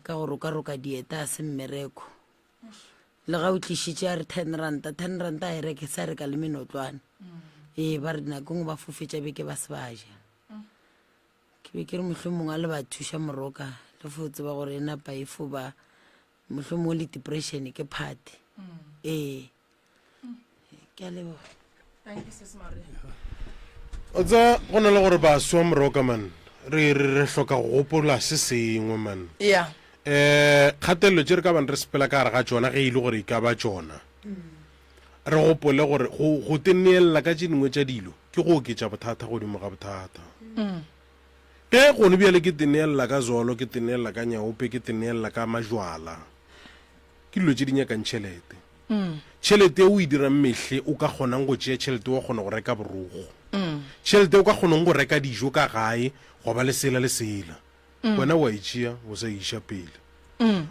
ka go rokaroka dieta a se mmereko le ga o tlišitše a re ten ranta ten ranta a e reke sa reka le menotlwane ee ba re nako ngwe ba fofetša beke ba se ba ja Ke be ke re mohlomongwe a le ba thuša moroka le fo tseba gore e napa e fo ba mohlomongwe le depression ke party ee ke a leboga. Thank you, Sis Maria. O tseba go na le gore baswa moroka man re re re hloka go gopola se sengwe man. Yeah. Eh kgatelelo tše re ka bang re sepela ka gare ga tšona ge e le gore e ka ba tšona. Re gopole gore go go te neelela ka tše dingwe tša dilo ke go oketša bothata godimo ga bothata. Ge gone bjale ke te neelela ka zolo, ke te neelela ka nyaope, ke te neelela ka majwala, ke dilo tše di nyakang tšhelete. Tšhelete e o e dirang mehle o ka kgonang go tšea tšhelete wa kgona go reka borogo. Tšhelete o ka kgonang go reka dijo ka gae gwa ba le sela le sela. Wena wa e tšea o sa e iša pele.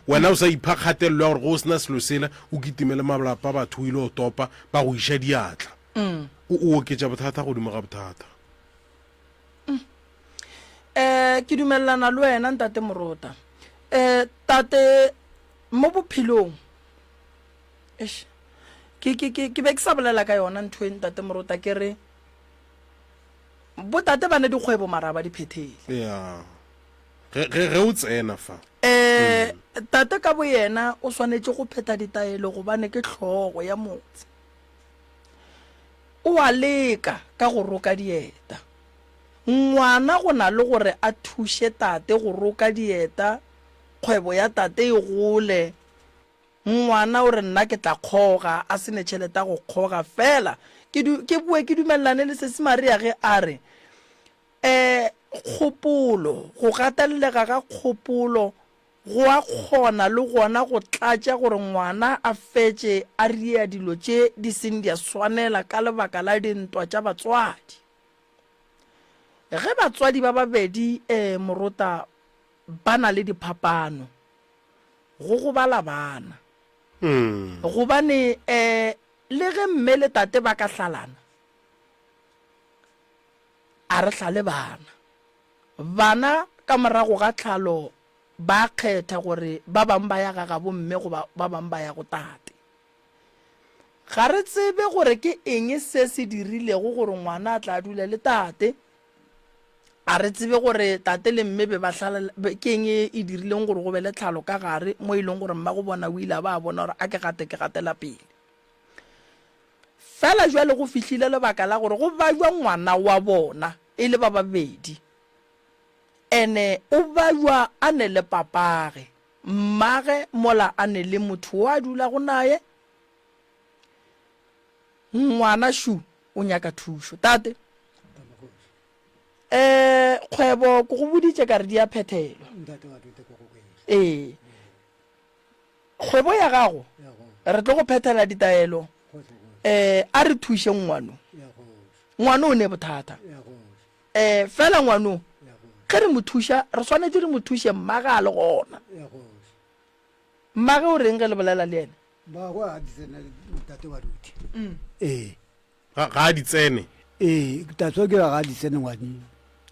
Wena o sa ipha kgatelelo ya gore ge o se na selo sela o kitime le malapa a batho o ile o topa ba go iša diatla. O o oketša bothata godimo ga bothata. Um ke dumelelana le wena ntate Morota. Um tate mo bophelong eish ke ke ke ke be ke sa bolela ka yona ntho e ntate Morota ke re botate ba ne dikgwebo mara ba di phethele. Ya. Ge ge ge o tsena fa. Um tate ka boyena o swanetše go phetha ditaelo gobane ke hlogo ya motse. O a leka ka go roka dieta. Ngwana go na le gore a thuše tate go roka dieta, kgwebo ya tate e gole, ngwana o re nna ke tla kgoga, a se ne tšhelete ya go kgoga. Fela ke du, ke boe ke dumelelane le Sesi Maria ge a re, E, kgopolo, go gatellega ga kgopolo go a kgona le gona go tlatša gore ngwana a fetše a riea dilo tše di seng di a swanela ka lebaka la dintwa tša batswadi. Ge batswadi ba babedi e, morota ba na le diphapano, go gobala bana. Gobane e, le ge mme le tate ba ka hlalana, A re hlale bana. Bana ka morago ga tlhalo ba kgetha gore ba bang ba ya ga gabo mme goba ba bang ba ya go tate. Ga re tsebe gore ke eng se se dirilego gore ngwana a tla dule le tate. A re tsebe gore tate le mme be ba hlala, ke eng e e dirileng gore go be le tlhalo ka gare mo e leng gore mmago bona o ile a ba a bona gore a ke gate ke gatela pele. Fela bjale go fihlile lebaka la gore go bajwa ngwana wa bona e le ba babedi. Ene o bajwa a ne le papage, mmage mola a ne le motho wo a dulago naye. Ngwana šu o nyaka thušo. Tate, eh, kgwebo ke go boditše ka re di a phethelwa. Ee. Kgwebo ya gago, re tlo go phethela ditaelo. Um a re thuše ngwano. Ngwano o ne bothata. Um fela ngwano, ge re mo thuša, re swanetše re mo thuše mmaga a le gona. Mmage o reng ge le bolela le yena? Mmagwe a di tsene ntate wa Ruthi. Ee. Ga ga a di tsene. Ee, that's why ke re ga a di tsene ngwane.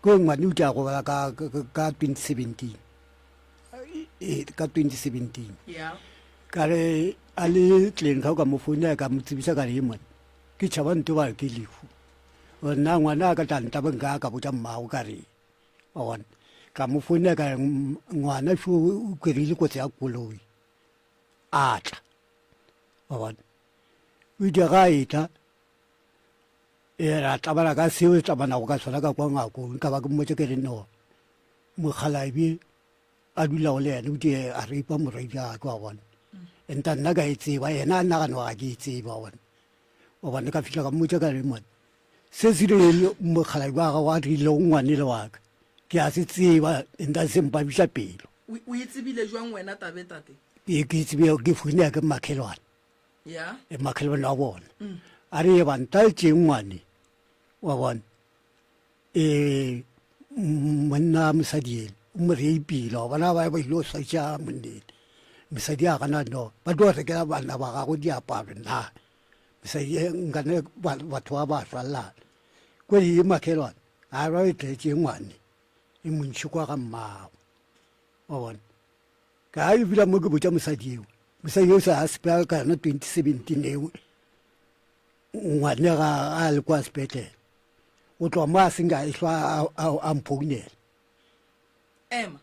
Ke ngwane o tla gobala ka ka 2017. Ee, ka 2017. Yeah. Ka re a le tleng ga ka mo founela ka mo tsebisa ka re mone ke tšhaba nto ba ke lehu. Nna ngwana a ka tla ntaba nka ka botša mmago ka re wa bona. Ka mo founela ka re ngwana šo o kry-ile kotsi ya koloi a tla wa bona. O ile ga a etla e ra tlabana ka seo e tlabanago ka sona ka kwa ngakong ka ba ke mmotse ke re no mokgalabje a dulago le yena o tie a reipa morwedi a ke wa bona enta nna ka e tseba yena a nagana ga ke e tseba wa bona wa bona ka fihla ka mmotsa ka re mone se se rile mokgalabje wa gago a rilego ngwane le wa ka ke a se tseba enta se mpabiša pelo O e tsebile jwang wena tabe tate? Ke e tsebile ke founela ke makhelwane ya e makhelwane wa bona a re ba ntaetše ngwane wa bona um monna mosadi ele o mo reipile wa bona ba ba ile go swaitša monnene mosadi a gana no ba tlo rekela bana ba gago diaparo na mosadi e, nkane batho ba ba swallana ko e makhelwane a ba e tletše ngwane e montšhi kwa ga mmago wa bona Ka e bula mo ke botša mosadi eo, mosadi eo sa a sepela ka yona 2017 eo, ngwane ga a le kwa sepetlele. O tloga mo a seng a ehlwa a mphounela. Ema,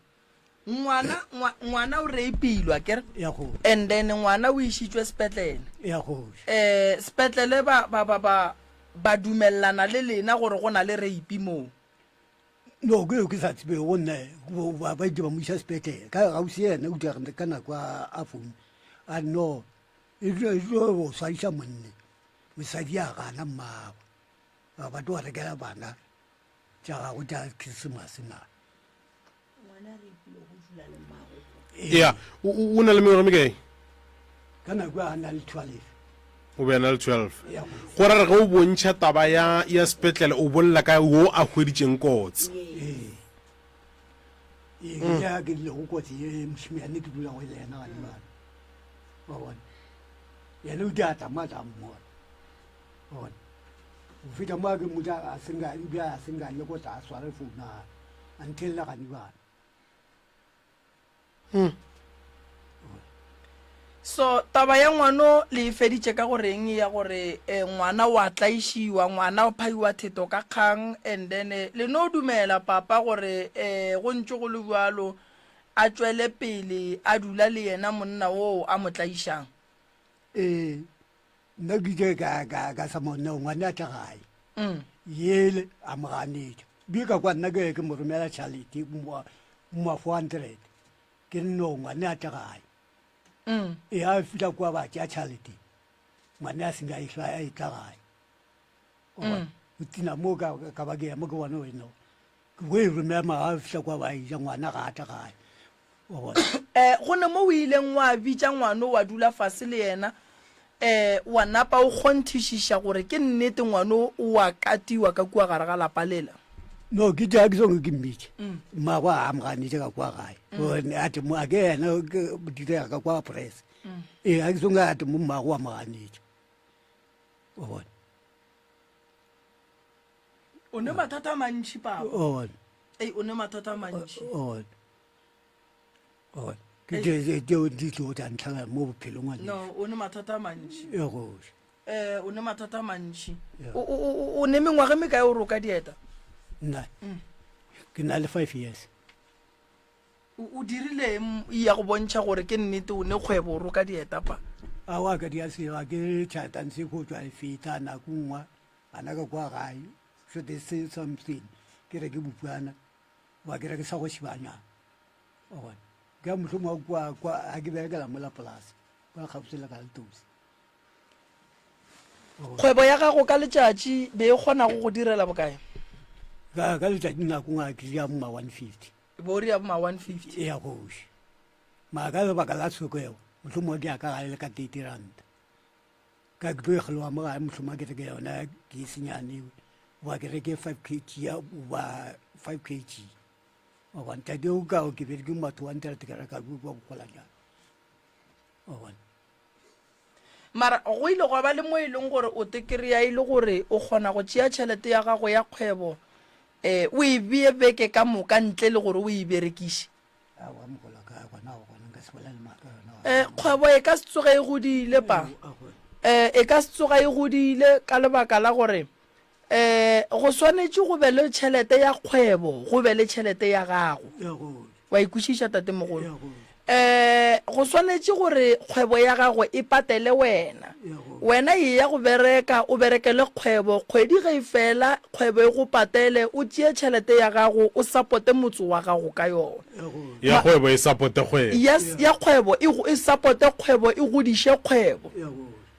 ngwana ngwana o reipilwe akere? Ya go. And then ngwana o išitšwe sepetlele. Ya go. Eh, sepetlele ba ba ba ba ba dumellana le lena gore go na le reipi moo. No, ke ke sa tsebe go nna ba ba ile ba mo isa sepetlele ka gausi yena o dira ka nako a foune a no e tlo go swaiša monne mosadi a gana mmagwe ba ba tlo rekela bana tša gago tša Christmas na ya o na le mengwaga mekae ka nako a na le 12 o be a na le 12 go ra re ge o bontšha taba ya ya sepetlele o bolela ka wo a hweditšeng kotsi ee. Ee, ke ya ke dilego kotsi ye mošimane ke dulago le yena gane bana wa bona yena o di a tla mo a tla mmona wa bona go feta mo a ke mmotsa a senka ebile a senka le ko tla a sware founu a a nthelela gane bana So taba ya ngwano le e feditše ka go reng ya gore eh, ngwana wa tlaišiwa, ngwana o phaiwa theto ka kgang and then eh, le no dumela papa gore eh, go ntše go le bjalo a tšwele pele a dula le yena monna oo a mo tlaišang? Ee, nna ke ile ka ka ka sa monna ngwana a tla gae yele a mo ganetša bje ka kwa nna ke ke mo romela tšhalete mo 400 ke re no ngwane a tle gae e a fihla kua ba tšea tšhalete ngwane a senka e hlwa e tla gae o tina mo ka ka ba ke ema ke bona gore no ke bo e romela ma a fihla kua ba e ja ngwana ga a tle gae wa bona Eh, go ne mo o ileng wa bitša ngwano wa dula fase le yena eh, wa napa o kgonthišiša gore ke nnete ngwano o a katiwa ka kua gare ga lapa lela? No, ke tša ke songe ke mmitše. Mmagwe a mo ganetše ka kwa gae. Gore a te mo a ke yena ke direga ka kwa press. Ee, a ke songe a te mo mmagwe wa mo ganetša. O bona. O ne mathata a mantši papa. O bona. Ei, o ne mathata a mantši. O bona. O bona. Ke tše tšeo di tlo tša ntlhagela mo bophelong ngwanešu. No, o ne mathata a mantši. E goše. Eh, o ne mathata a mantši. Yeah. O, o, o, o ne mengwaga e mekae o roka dieta? Nna ke na le five years. O, o dirile eng ya go bontšha gore ke nnete o ne kgwebo o roka dieta pa? Aowa ka dia selo ke tšhatang se go tšwa e feta nako nngwe bana ka kwa gae so they say something ke re ke bopwana wa ke re ke sa go šibanya wa bona ke a mohlomong kwa kwa a ke berekela mola polase kwa kgauswi le Kaltosi. Kgwebo ya gago ka letšatši be e kgona go go direla bokae? Ka ka letšatši nako ngwe ke ya ma 150. Bo re ya ma 150. Ya goši. Ma ka lebaka la tshokego mohlomongwe ke ya ka gae le ka 30 rand. Ka ke tlo e kgeloga mo gae mohlomongwe ke reke yona ke e senyane goba ke reke 5 kg ya goba 5 kg. Wa bona tate o ka ke bereke ma 200 ke reka kwa bogolanyana. Wa bona. Mara go ile gwa ba le mo e leng gore o te kry-a e le gore o kgona go tšea tšhelete ya gago ya kgwebo um o e bee beke ka moka ntle le gore o e berekiše. Um kgwebo e ka se tsoge e godile pa. Um e ka se tsoga e godile ka lebaka la gore um go swanetše go be le tšhelete ya kgwebo, go be le tšhelete ya gago. Wa e kwešiša tatemogolo? Um go swanetše gore kgwebo ya gago e patele wena. Wena eya go bereka, o berekele kgwebo, kgwedi ge e fela kgwebo e go patele, o tšee tšhelete ya gago o sapote motse wa gago ka yona. Ya kgwebo e sapote kgwebo. Ya, ya kgwebo e, e sapote kgwebo, e godiše kgwebo.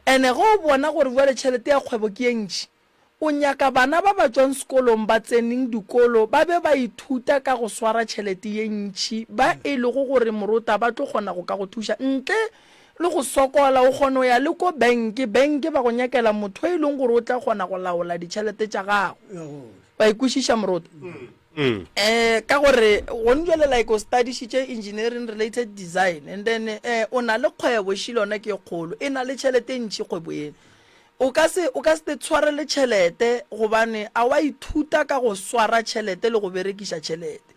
Ene ge o bona gore bjale tšhelete ya kgwebo ke ye ntši, O nyaka bana ba ba tšwang sekolong ba tseneng dikolo ba be ba ithuta ka go swara tšhelete ye ntši ba e lego gore morota ba tlo kgona go ka go thuša ntle le go sokola. O kgona go ya le ko benke, benke ba go nyakela motho e leng gore o tla kgona go laola ditšhelete tša gago. Wa e kwešiša morota? Um ka gore gone jwale like o studišitše engineering related design and then um o na le kgwebo šile yona ke e kgolo e na le tšhelete e ntši kgwebo ena. O ka se, o ka se te tshwarele tšhelete gobane a wa ithuta ka go swara tšhelete le go berekiša tšhelete.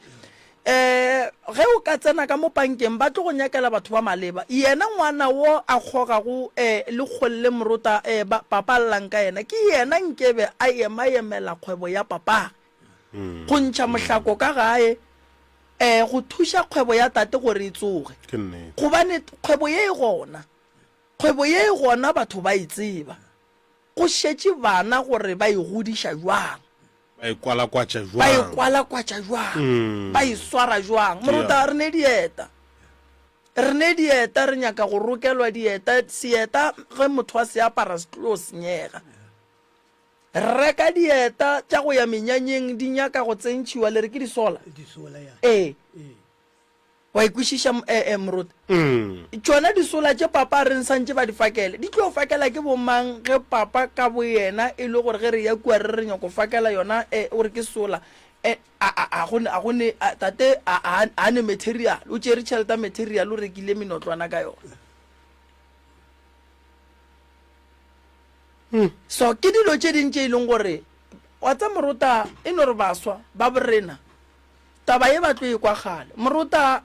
Um ge o ka tsena ka mo pankeng ba tlo go nyakela batho ba maleba. Yena ngwana wo a kgogago um le kgolle morota um ba, papa a llang ka yena, ke yena nkebe a ema-emela kgwebo ya papage. Go ntšha mohlako ka gae um go thuša kgwebo ya tate gore e tsoge. Gobane kgwebo ye e gona. Kgwebo ye e gona batho ba e tseba. Go šetše bana gore ba e godiša bjang. Ba e kwalakwatša bjang. Ba e kwalakwatša bjang. Ba e swara bjang. Moruta, re ne dieta. Re ne dieta, re nyaka go rokelwa dieta. Seeta ge motho a se apara se tlo senyega. Reka dieta tša go ya menyanyeng di nyaka go tsentšhiwa, le re ke disola? Ee. Wa e kwešiša, eh, eh, moruti? Tšona disola tše papa a reng santše ba di fakele, di tlo fakela ke bomang ge papa ka boyena e le gore ge re ya kua re re nyako fakela yona, eh, o re ke sola, Eh, a, a, a go ne, a go ne, a, tate a, a, a ne material, o tšere tšhelete ya material o rekile menotlwana ka yona. Hmm. So ke dilo tše ding tše e leng gore wa tsa morota e no re baswa ba borena taba ye ba tlo e kwa kgale. Morota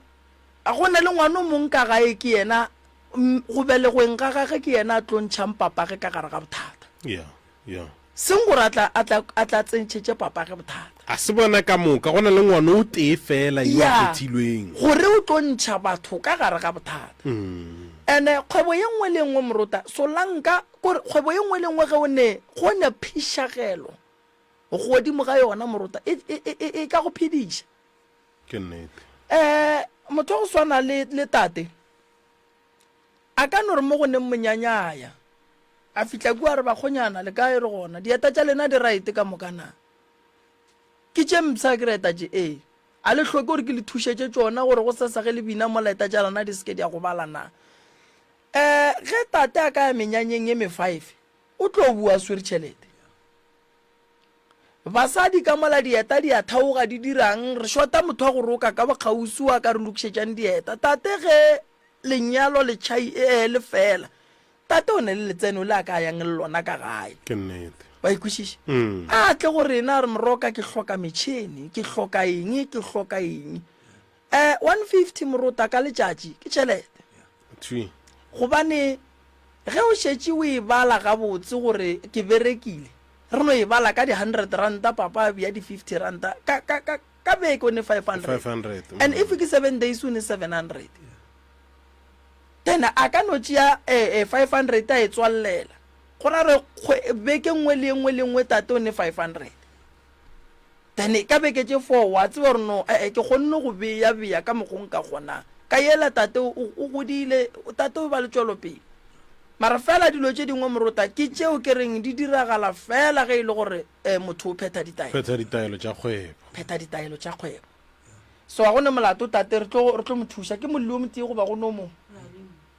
a go na le ngwana o mong ka gae ke yena go belegweng ga gage ke yena a tlo ntšhang papage ka gare ga bothata. Yeah, yeah. Seng gore a tla, a tla, a tla tsentšhetše papage bothata. A se bona ka moka, go na le ngwana o tee feela yo a Ya, kgethilweng. gore o tlo ntšha batho ka gare ga bothata. Ene kgwebo ye nngwe le ye nngwe morota, solanka, kore kgwebo ye nngwe le ye nngwe ge o ne, go ne phišagelo godimo ga yona morota, e, e, e, e, e ka go phediša. Ke nnete. Eh, motho wa go swana le, le tate, A ka no re mo go neng monyanya a ya, a fihla kua a re, Bakgonyana, le kae? Re gona. Dieta tša lena di raete ka moka na? Ke tše mpsha ke reta tše? Ee. A le hloke gore ke le thušetše tšona gore gosasa ge le bina mola eta tša lena di se ke di a gobala na? Um ge tate a ka ya menyanyeng ye mefaefe, o tlo boa a swere tšhelete. Basadi ka mola dieta di a theoga di dirang? Re šota motho wa go roka ka bokgauswi wa ka re lokišetšang dieta. Tate ge lenyalo le tšhai ee le fela, tate o ne le letseno le a ka yang le lona ka gae. Ke nnete. Wa e kwešiša? A tle go rena a re moroka ke hloka metšhene, ke hloka eng, ke hloka eng. Eh, 150 morota ka letšatši ke tšhelete. Thwi. Gobane ge o šetše o e bala gabotse gore ke berekile, re no e bala ka di-hundred ranta, papa a bea di-fifty ranta, ka, ka, ka, ka beke o ne 500. 500. And if ke seven days o ne 700. Then a ka no tšea eh, eh, 500 a e tswallela. Go ra re beke nngwe le nngwe le nngwe tate o ne 500. Then ka beke tše four wa tseba gore no eh, eh, ke kgonne go beya beya ka mokgo nka kgonang. Ka yela tate o, o godile, tate o ba le tšwelopele. Mara fela dilo tše dingwe morota ke tšeo ke reng di diragala fela ge e le gore eh, motho o phetha ditaelo. Phetha ditaelo tša kgwebo. Phetha ditaelo tša kgwebo. So ga go ne molato tate re tlo re tlo mo thuša. Ke molli o motee goba go no mongwe?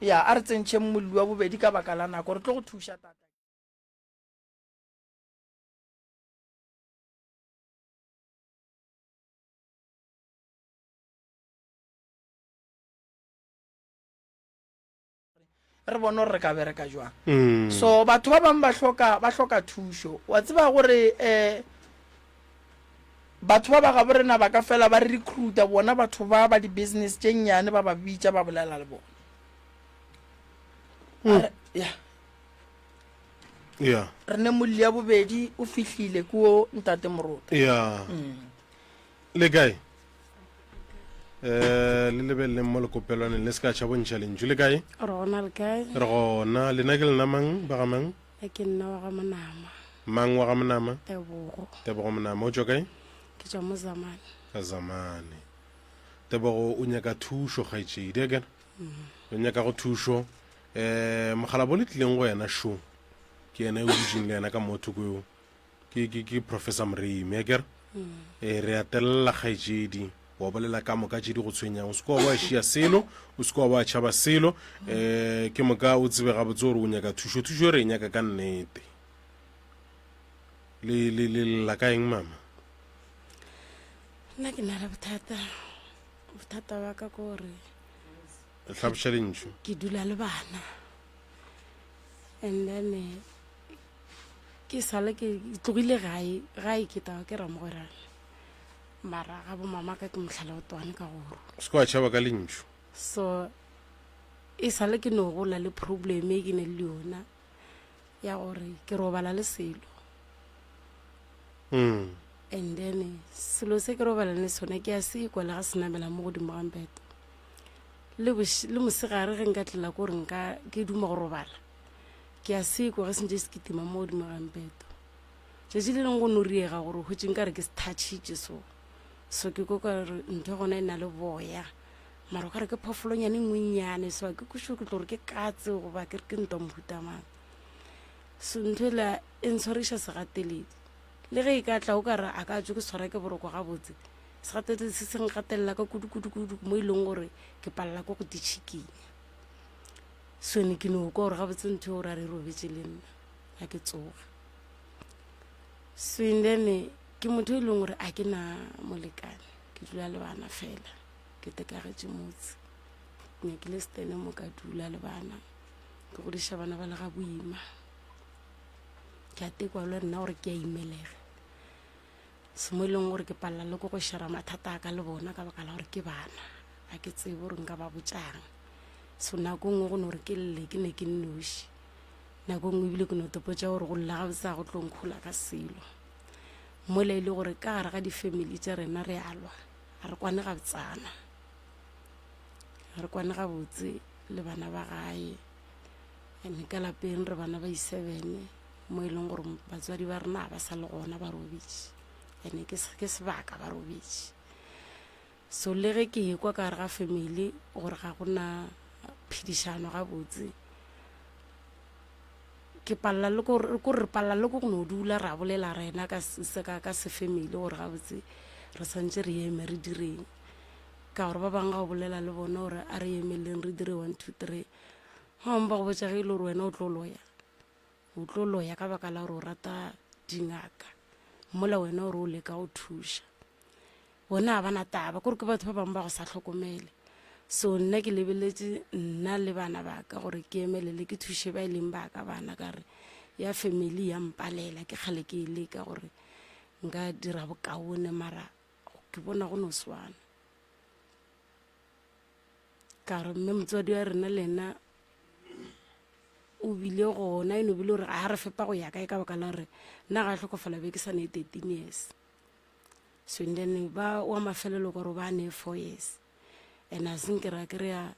Ya, a re tsentšheng molli wa bobedi ka baka la nako. Re tlo go thuša tate. Re bone gore re ka bereka jwang. Mm. So batho ba bangwe ba hloka ba hloka thušo. Wa tseba gore eh batho ba ba gabo rena ba ka fela ba recruita bona batho ba ba di-business tše nnyane ba ba bitša ba bolela le bona. Mm. Ya. Yeah. Re ne molli ya bobedi o fihlile kuo ntate Morota. Yeah. Mm. Le kae? Eh le lebeleleng mo lekopelwaneng le se ka tšha bontšha lentšu le kae? Re gona le kae? Re gona. Lena ke lena mang ba ga mang? Nna ke nna wa ga Monama. Mang wa ga Monama? Tebogo. Tebogo Monama o tšwa kae? Ke tšwa mo Zamane. Ka Zamane. Tebogo o nyaka thušo kgaetšedi akere? Mm. O nyaka go thušo. Eh mogalabo le tlileng go yena šo. Ke yena yo dutšeng le yena ka mo thoko yo. Ke ke ke Professor Moremi akere? E re a telela kgaetšedi wa bolela ka moka tše di go tshwenyang o se kwa wa šia selo o se kwa wa tšhaba selo um ke moka o tsebe gabotse gore o nyaka thušo thušo re e nyaka ka nnete le le le lla ka eng mama Nna ke na le bothata. Bothata ba ka ke gore hlaboša lentšu ke dula le bana. And then eh, ke sale ke tlogile gae gae ke taba ke ramogwerane mara ga bo mama ka ke mohlala o twane ka goro se kwa tšhaba ka lentšu so e sale ke no gola le problem e ke ne le yona ya gore ke robala le selo mm. and then selo se ke robala le sone ke a se ikwa le ga se namela mo godimo ga mpeto le le mosegare ge nka tlela ko gore nka ke duma go robala Ke a se kwa ge se ntše se kitima mo godimo ga mpeto. Tšatši le lengwe go no riega gore o hwetše nka re ke se thatšhitše so. So ke kwa ka re ntho gona e na le boya. Mara o ka re ke phofolonyane e nngwe nnyane so a ke kwešiše ke tlo gore ke katse goba ke re ke ntwa mohuta mang. So ntho ela e ntshwariša segateledi. Le ge e ka tla o ka re a ka tšwe ke swara ke boroko gabotse. Segateledi se se nkgatelela ka kudu kudu kudu mo e leng gore ke palela ke go ditšhikinya. So ne ke no kwa gore gabotse ntho eo ra re robetše le nna ga ke tsoga. So and then. Ke motho e leng gore a ke na molekane, ke dula le bana fela, ke tekagetše motse. Ke nyakile setene mo ka dula le bana, ke godiša bana ba le ga boima. Ke a tekwa le nna gore ke a imelega. Se mo e leng gore ke palela le ko go shera mathata a ka le bona ka baka la gore ke bana, ga ke tsebe gore nka ba botšang. So nako nngwe go no re ke lle ke ne ke nnoši. Nako nngwe ebile ke no topotša gore go lla gabotse ga go tlo nkhola ka selo. Mola e le gore ka gare ga di-family tša rena re a lwa, ga re kwane gabotsana. Ga re kwane gabotse le bana ba gae. And ka lapeng re bana ba i-seven mo e leng gore batswadi ba rena ga ba sa le gona ba robetše. And ke ke sebaka ba robetše. So le ge ke ekwa ka gare ga family gore ga gona phedišano gabotse, ke palela le ko re palela le ko go no dula ra bolela rena ka ka ka sefamily gore gabotse re santse re eme re direng. Ka gore ba bangwe ga o bolela le bona gore a re emeleng re dire 1 2 3, ba bangwe ba go botša ge e le gore wena o tlo loya, o tlo loya ka baka la gore o rata dingaka mola wena o re o leka go thuša. Bona ga ba na taba, kore ke batho ba bangwe ba go sa hlokomele. So nna ke lebeletše nna le bana ba ka gore ke emelele ke thuše ba e leng ba ka bana, ka re ya family ya mpalela, ke kgale ke e leka gore nka dira bokaone mara ke bona go no swana. Ka re mme motswadi wa rena le yena o bile gona, e no bile gore ga re fepa go ya kae ka baka la gore nna ga hlokofala be ke sa ne 13 years. So and then ba wa mafelelo ka gore ba ne 4 years and a senke ra kry-a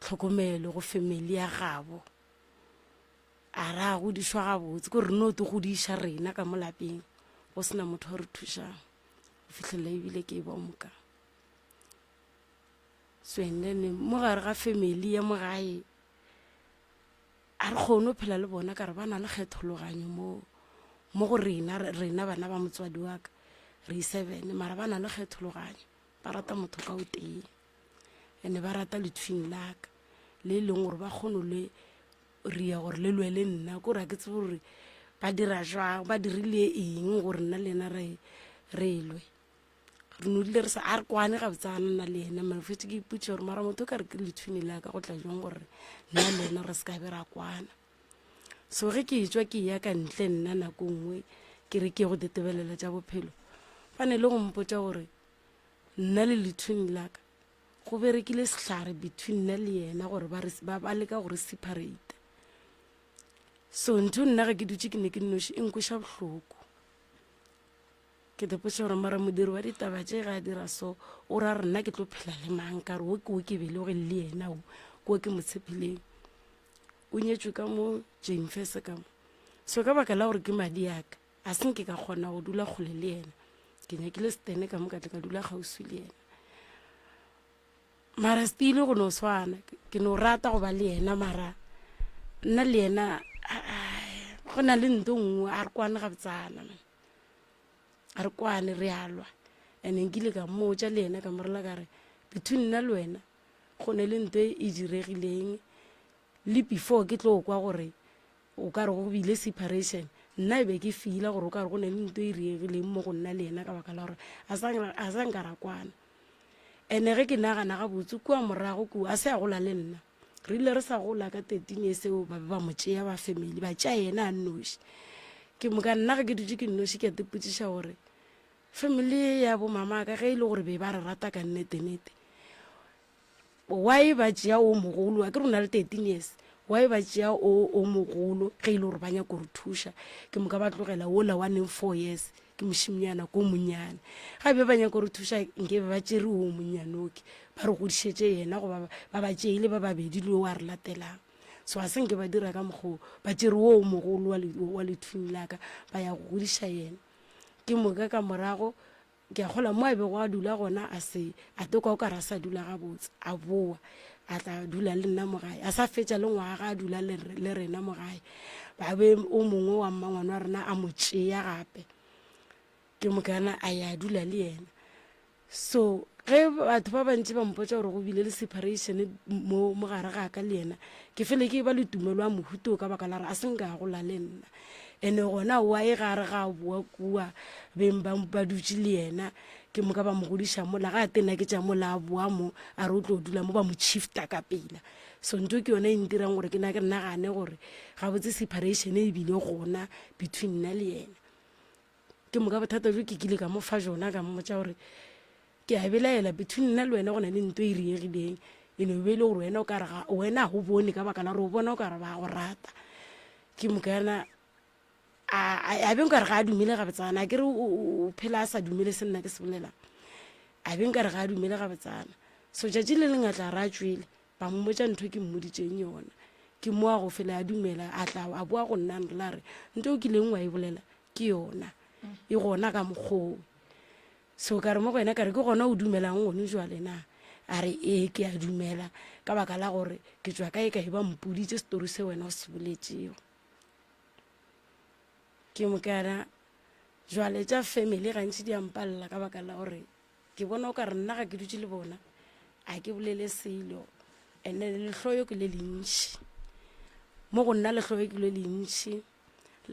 tlhokomelo go family ya gabo, a ra godišwa gabotse, ko re no te godiša rena ka mo lapeng go sena motho a re thušang go fitlhelela ebile ke e ba moka. So and then mo gare ga family ya mo gae A re kgone go phela le bona ka re ba na le kgethologanyo mo mo go rena, rena bana ba motswadi wa ka re seven, mara ba na le kgethologanyo, ba rata motho ka o tee ene ba rata lethwing la ka le e leng gore ba kgone le ria gore le lwe le nna, ko re ga ke tsebe gore ba dira jwang, ba dirile eng gore nna le yena re re lwe. Re no dule re sa a re kwane gabotsana nna le yena, mara fetse ke ipotša gore mara motho o ka re ke lethwini la ka go tla jwang gore nna le yena re se ka be ra kwana. So ge ke etšwa ke ya ka ntle nna nako nngwe ke re ke ye go tetebelela tša bophelo, ba ne le go mpotša gore nna le lethwini la ka go berekile sehlare between nna le yena gore ba re ba ba leka go re separate. So ntho nna ge ke dutše ke ne ke nnoši e nkweša bohloko. Ke tepotše gore mara modiri wa ditaba tše ga a dira so, o ra re nna ke tlo phela le mang? Ka re wo ke wo ke belege le yena wo, ke wo ke mo tshepileng. O nyetšwe ka mo Jane ka mo. So ka baka la gore ke madi a ka, a se nke ka kgona go dula kgole le yena. Ke nyakile setene ka mo ka tle ka dula kgauswi le yena. Mara still go no swana, ke no rata go ba le yena mara nna le yena go na le nto nngwe a re kwane gabotsana man. A re kwane re a lwa. And nkile ka mmotša le yena ka mo rela ka re between nna le wena go ne le nto e diregileng le before ke tlo kwa gore o ka re go bile separation, nna e be ke feela gore o ka re go ne le nto e diregileng mo go nna le yena ka baka la gore a sa nka ra kwana. And ge ke nagana gabotse kua morago kua a se a gola le nna. Re ile re sa gola ka 13 years eo ba be ba mo tšea ba family ba tšea yena a nnoši. Ke moka nna ge ke dutše ke nnoši ke a tepotšiša gore family ye ya bo mama ka ge e le gore be ba re rata ka nnete-nnete, why ba tšea o mogolo, a ke re o na le 13 years, why ba tšea o o mogolo ge e le gore ba nyaka go re thuša, ke moka ba tlogela wola wa neng 4 years ke mošimnyana ko monnyane. Ga be ba nyaka go re thuša nke be ba tšere o monnyane oke ba re godišetše yena, goba ba ba tšeile ba babedi le o a re latelang. So ga se nke ba dira ka mokgwa o, ba tšere o mogolo wa lethuni la ka ba ya go godiša yena. Ke moka ka morago ke a kgolwa mo a bego a dula gona a se a tokwa o ka re a sa dula gabotse, a boa a tla dula le nna mo gae, a sa fetša le ngwaga a dula le rena mo gae, ba be o mongwe wa mmangwane wa rena a mo tšea gape, ke mokana a ya dula le yena. So ge batho ba bantši ba mpotša gore go bile le separation mo mo gare ga ka le yena, ke fele ke ba le tumelo ya mohuta o ka baka la gore a se nka a gola le nna. Ene gona wa e gare ga a boa kua beng ba ba dutše le yena ke moka ba mo godiša mola ga a tena ke tša mola a boa mo a re o tlo dula mo ba mo shifta ka pela. So nto ke yona e ntirang gore ke na ke nagane gore gabotse separation e bile gona between nna le yena. Ke moka bothata bjo ke kile ka mo fa jona ka mmotša gore ke a belaela between nna le wena go na le nto e riegileng e no be e le gore wena o ka re wena ga o bone ka baka la gore o bona o ka re ba go rata. Ke moka yana a be nkare ga a dumele gabotsana a kere o phela a sa dumele se nna ke se bolelang a be nkare ga a dumele gabotsana. So tšatši le leng a tla re a tšwele ba mmotša ntho ke mmoditšeng yona ke mo a go fela a dumela a tla a boa go nna la re nto o kileng wa e bolela ke yona e gona ka mokgoo. So ka re mo go yena ka re ke gona o dumelang gone jwale na? A re ee ke a dumela ka baka la gore ke tšwa kae kae ba mpoditše setori se wena o se boletšego. Ke mokana jwale tša family gantši di a mpalela ka baka la gore ke bona o ka re nna ga ke dutše le bona a ke bolele selo and then lehloyo ke le lentši mo go nna lehloyo ke le lentši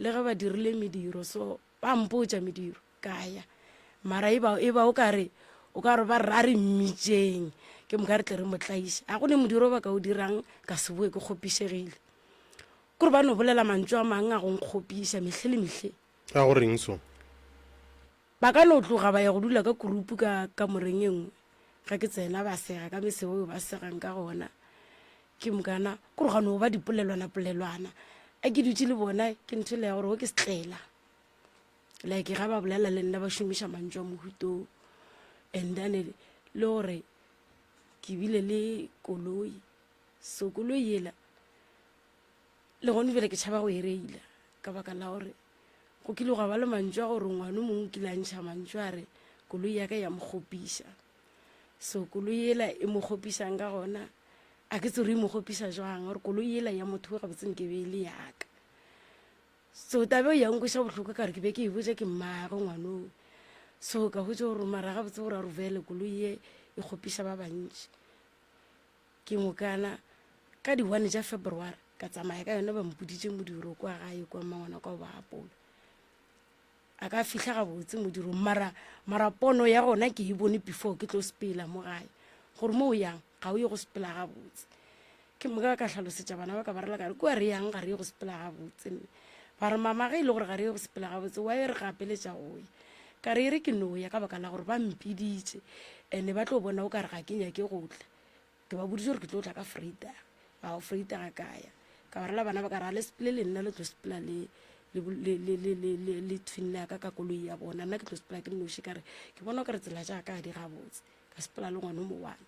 le ge ba dirile mediro so ba mpotša mediro ka ya mara e ba e ba o ka re o ka re ba re a re mmitšeng ke moka re tle re mo tlaiše a go ne modiro ba ka o dirang ka se boe ke kgopišegile kore ba no bolela mantšu a mang a go nkgopiša mehle le mehle A go reng so? Ba ka no tloga ba ya go dula ka kurupu ka kamoreng e nngwe. Ge ke tsena ba sega ka mesebo eo ba segang ka gona. Ke mokana kore ga no ba dipolelwana-polelwana. A ke dutše le bona ke ntho le ya gore o ke setlela. Like ga ba bolela le nna ba šomiša mantšu a mohuto. And then le gore ke bile le koloi. So koloi yela le gone bjale ke tšhaba go e reila ka baka la gore go kile gwa ba le mantšu a gore ngwana mongwe o kile a ntšha mantšu a re koloi ya ka ya mo kgopiša. So koloi ela e mo kgopišang ka gona a ke tsere e mo kgopiša jwang gore koloi ela ya motho o gabotse nke be e le yaka. So taba eo ya nkweša bohloko ka gore ke be ke e botša ke mmagwe ngwana oo. So ka hwetša gore mara gabotse gore a re vele koloi ye e kgopiša ba bantši. Ke mokana ka di-one tša February ka tsamaya ka yona ba mpoditše modiro kwa gae kwa mmangwana kwa Boapola. A ka fihla gabotse modirong mara mara pono ya gona ke e bone before ke tlo sepela mo gae gore mo o yang ga o ye go sepela gabotse. Ke moka ka hlalosetša bana ba ka ba rela ka re kua re yang ga re ye go sepela gabotse mme. Ba re mama ge e le gore ga re ye go sepela gabotse why re gapeletša go ya. Ka re e re ke no ya ka baka la gore ba mpiditše ene ba tlo bona o ka re ga ke nyake go tla. Ke ba boditše gore ke tlo tla ka Vrydag. Ao Vrydag ka ya. Ka ba rela bana ba ka re a le sepele le nna le tlo sepela le le le le le le le le twin ya ka ka koloi ya bona. Nna ke tlo sepela ke nnoši ka re ke bona o ka re tsela tša ka ga di gabotse. Ka sepela le ngwana o mo one.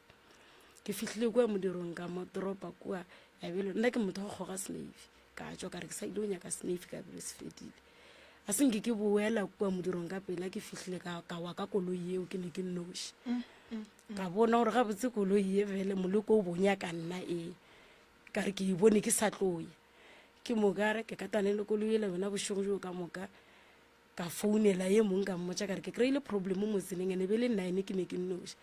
Ke fihlile kua modirong ka mo toropa kua ya bjalo nna ke motho wa go kgoga snave. Ka tšwa ka re ke sa ile go nyaka snave ka bjalo se fedile. A se nke ke boela kua modirong ka pela ke fihlile ka ka wa ka koloi yeo ke ne ke nnoši. Ka bona gore gabotse koloi ye bjale moleko o bonya ka nna ee. Ka re ke e bone ke sa tlo ya. Ke moka re ke katane le koloi yela yona bošego bjo ka moka. Ka founela ye mong ka mmotša ka re ke kry-ile problem mo tseleng ene be le nine ke ne ke nnoši.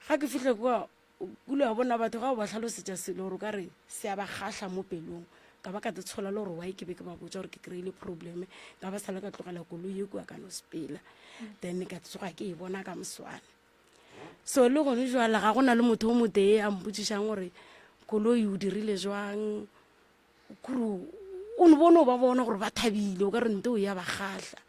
Ga ke fihla kua kule wa bona batho ga o ba hlalosetša selo gore o ka re se a ba kgahla mo pelong. Ka ba ka te tshola le gore why ke be ke ba botša gore ke kry-ile problem. Ka ba sala ka tlogela koloi ye kua ka no sepela. Then ka tsoga ke e bona ka moswane. So le gone jwale ga go na le motho o motee a mpotsišang gore koloi o dirile jwang kore o no bone o ba bona gore ba thabile o ka re nte o ya ba kgahla.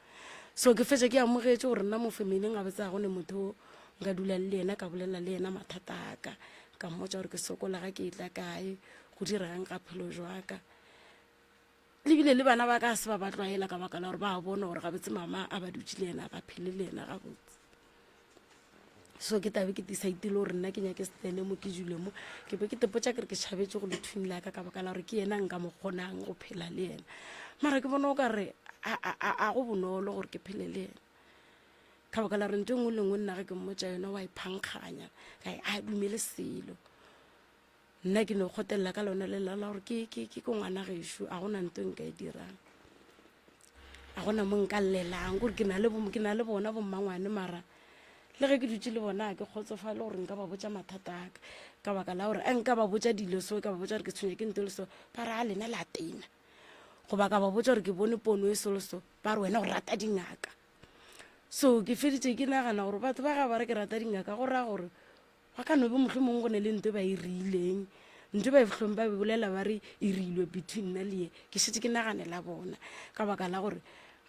So ke fetša ke amogetše gore nna mo familing ga botse ga go ne motho o nka dulang le yena ka bolela le yena mathata a ka ka mmotša gore ke sokola ga ke etla kae go diregang ka phelo jwa ka. Ebile le bana ba ka se ba ba tlwaela ka baka la gore ba bona gore gabotse mama a ba dutše le yena ba phele le yena gabotse. So ke tabe ke decide-ile gore nna ke nyake stene mo ke dule mo ke be ke tepotša ke re ke tšhabetše go lethwing la ka ka baka la gore ke yena nka mo kgonang go phela le yena. Mara ke bona o ka re a go bonolo gore ke phele le yena ka baka la gore ntho e nngwe le nngwe nna ge ke mmotša yona wa e phankganya ga a dumele selo. Nna ke no kgotelela ka lona lela la gore ke ke ke ngwana gešo a gona nto nka e dirang a gona mo nka llelang gore ke na le ke na le bona bommangwane mara le ge ke dutše le bona ga ke kgotsofale gore nka ba botša mathata a ka ka baka la gore a nka ba botša dilo so ka ba botša gore ke tshwenya ke nto le so ba re a lena la tena. Goba ka ba botša gore ke bone pono e so le so, ba re wena o rata dingaka. So ke feditše ke nagana gore batho ba ga ba re ke rata dingaka go raya gore Gwa ka no be mohlomongwe go ne le nto e ba e riileng, nto e ba e hlong ba bolela ba re e riilwe between nna le ye. Ke šetše ke naganela bona ka baka la gore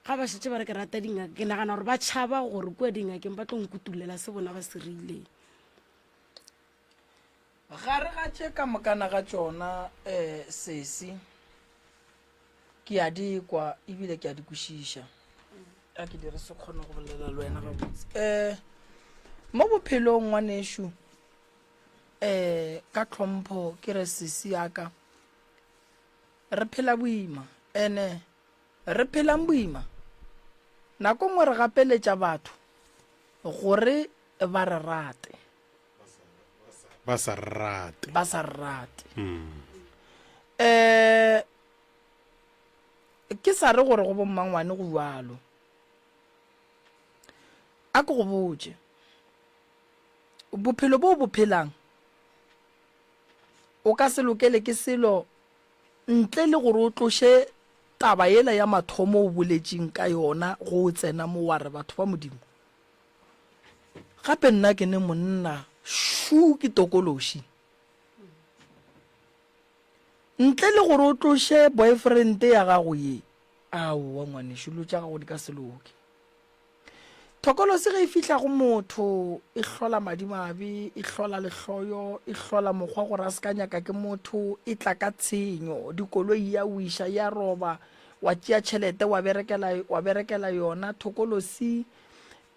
ga ba šetše ba re ke rata dingaka, ke nagana gore ba tšhaba gore kua dingakeng ba tlo nkutulela se bona ba se riileng. Gare ga tše ka mokana ga tšona, um sesi, ke a di kwa ebile ke a di kwešiša. A ke dire se kgone go bolela le wena gabotse. Um mo bophelong ngwanešu, um ka tlhompho ke re sesi ya ka, re phela boima ene re phelang boima nako nngwe re gapeletša batho gore ba re rate. Ba sa re rate. Ba sa re rate. Um Ke sa re gore go bommangwane go bjalo. A ke go botše, bophelo bo o bo phelang o ka se lokele ke selo ntle le gore o tloše taba yela ya mathomo o boletšeng ka yona go o tsena mo wa re batho ba Modimo. Gape nna ke ne monna šu ke tokološi. Ntle le gore o tloše boyfriend ya gago ye, aowa ngwanešu, dilo tša gago di ka se loke. Thokolosi ge e fihla go motho, e hlola madimabe, e hlola lehloyo, e hlola mokgwa gore a se ka nyaka ke motho, e tla ka tshenyo, dikoloi ya wiša, ya roba, wa tšea tšhelete wa berekela, wa berekela yona. Thokolosi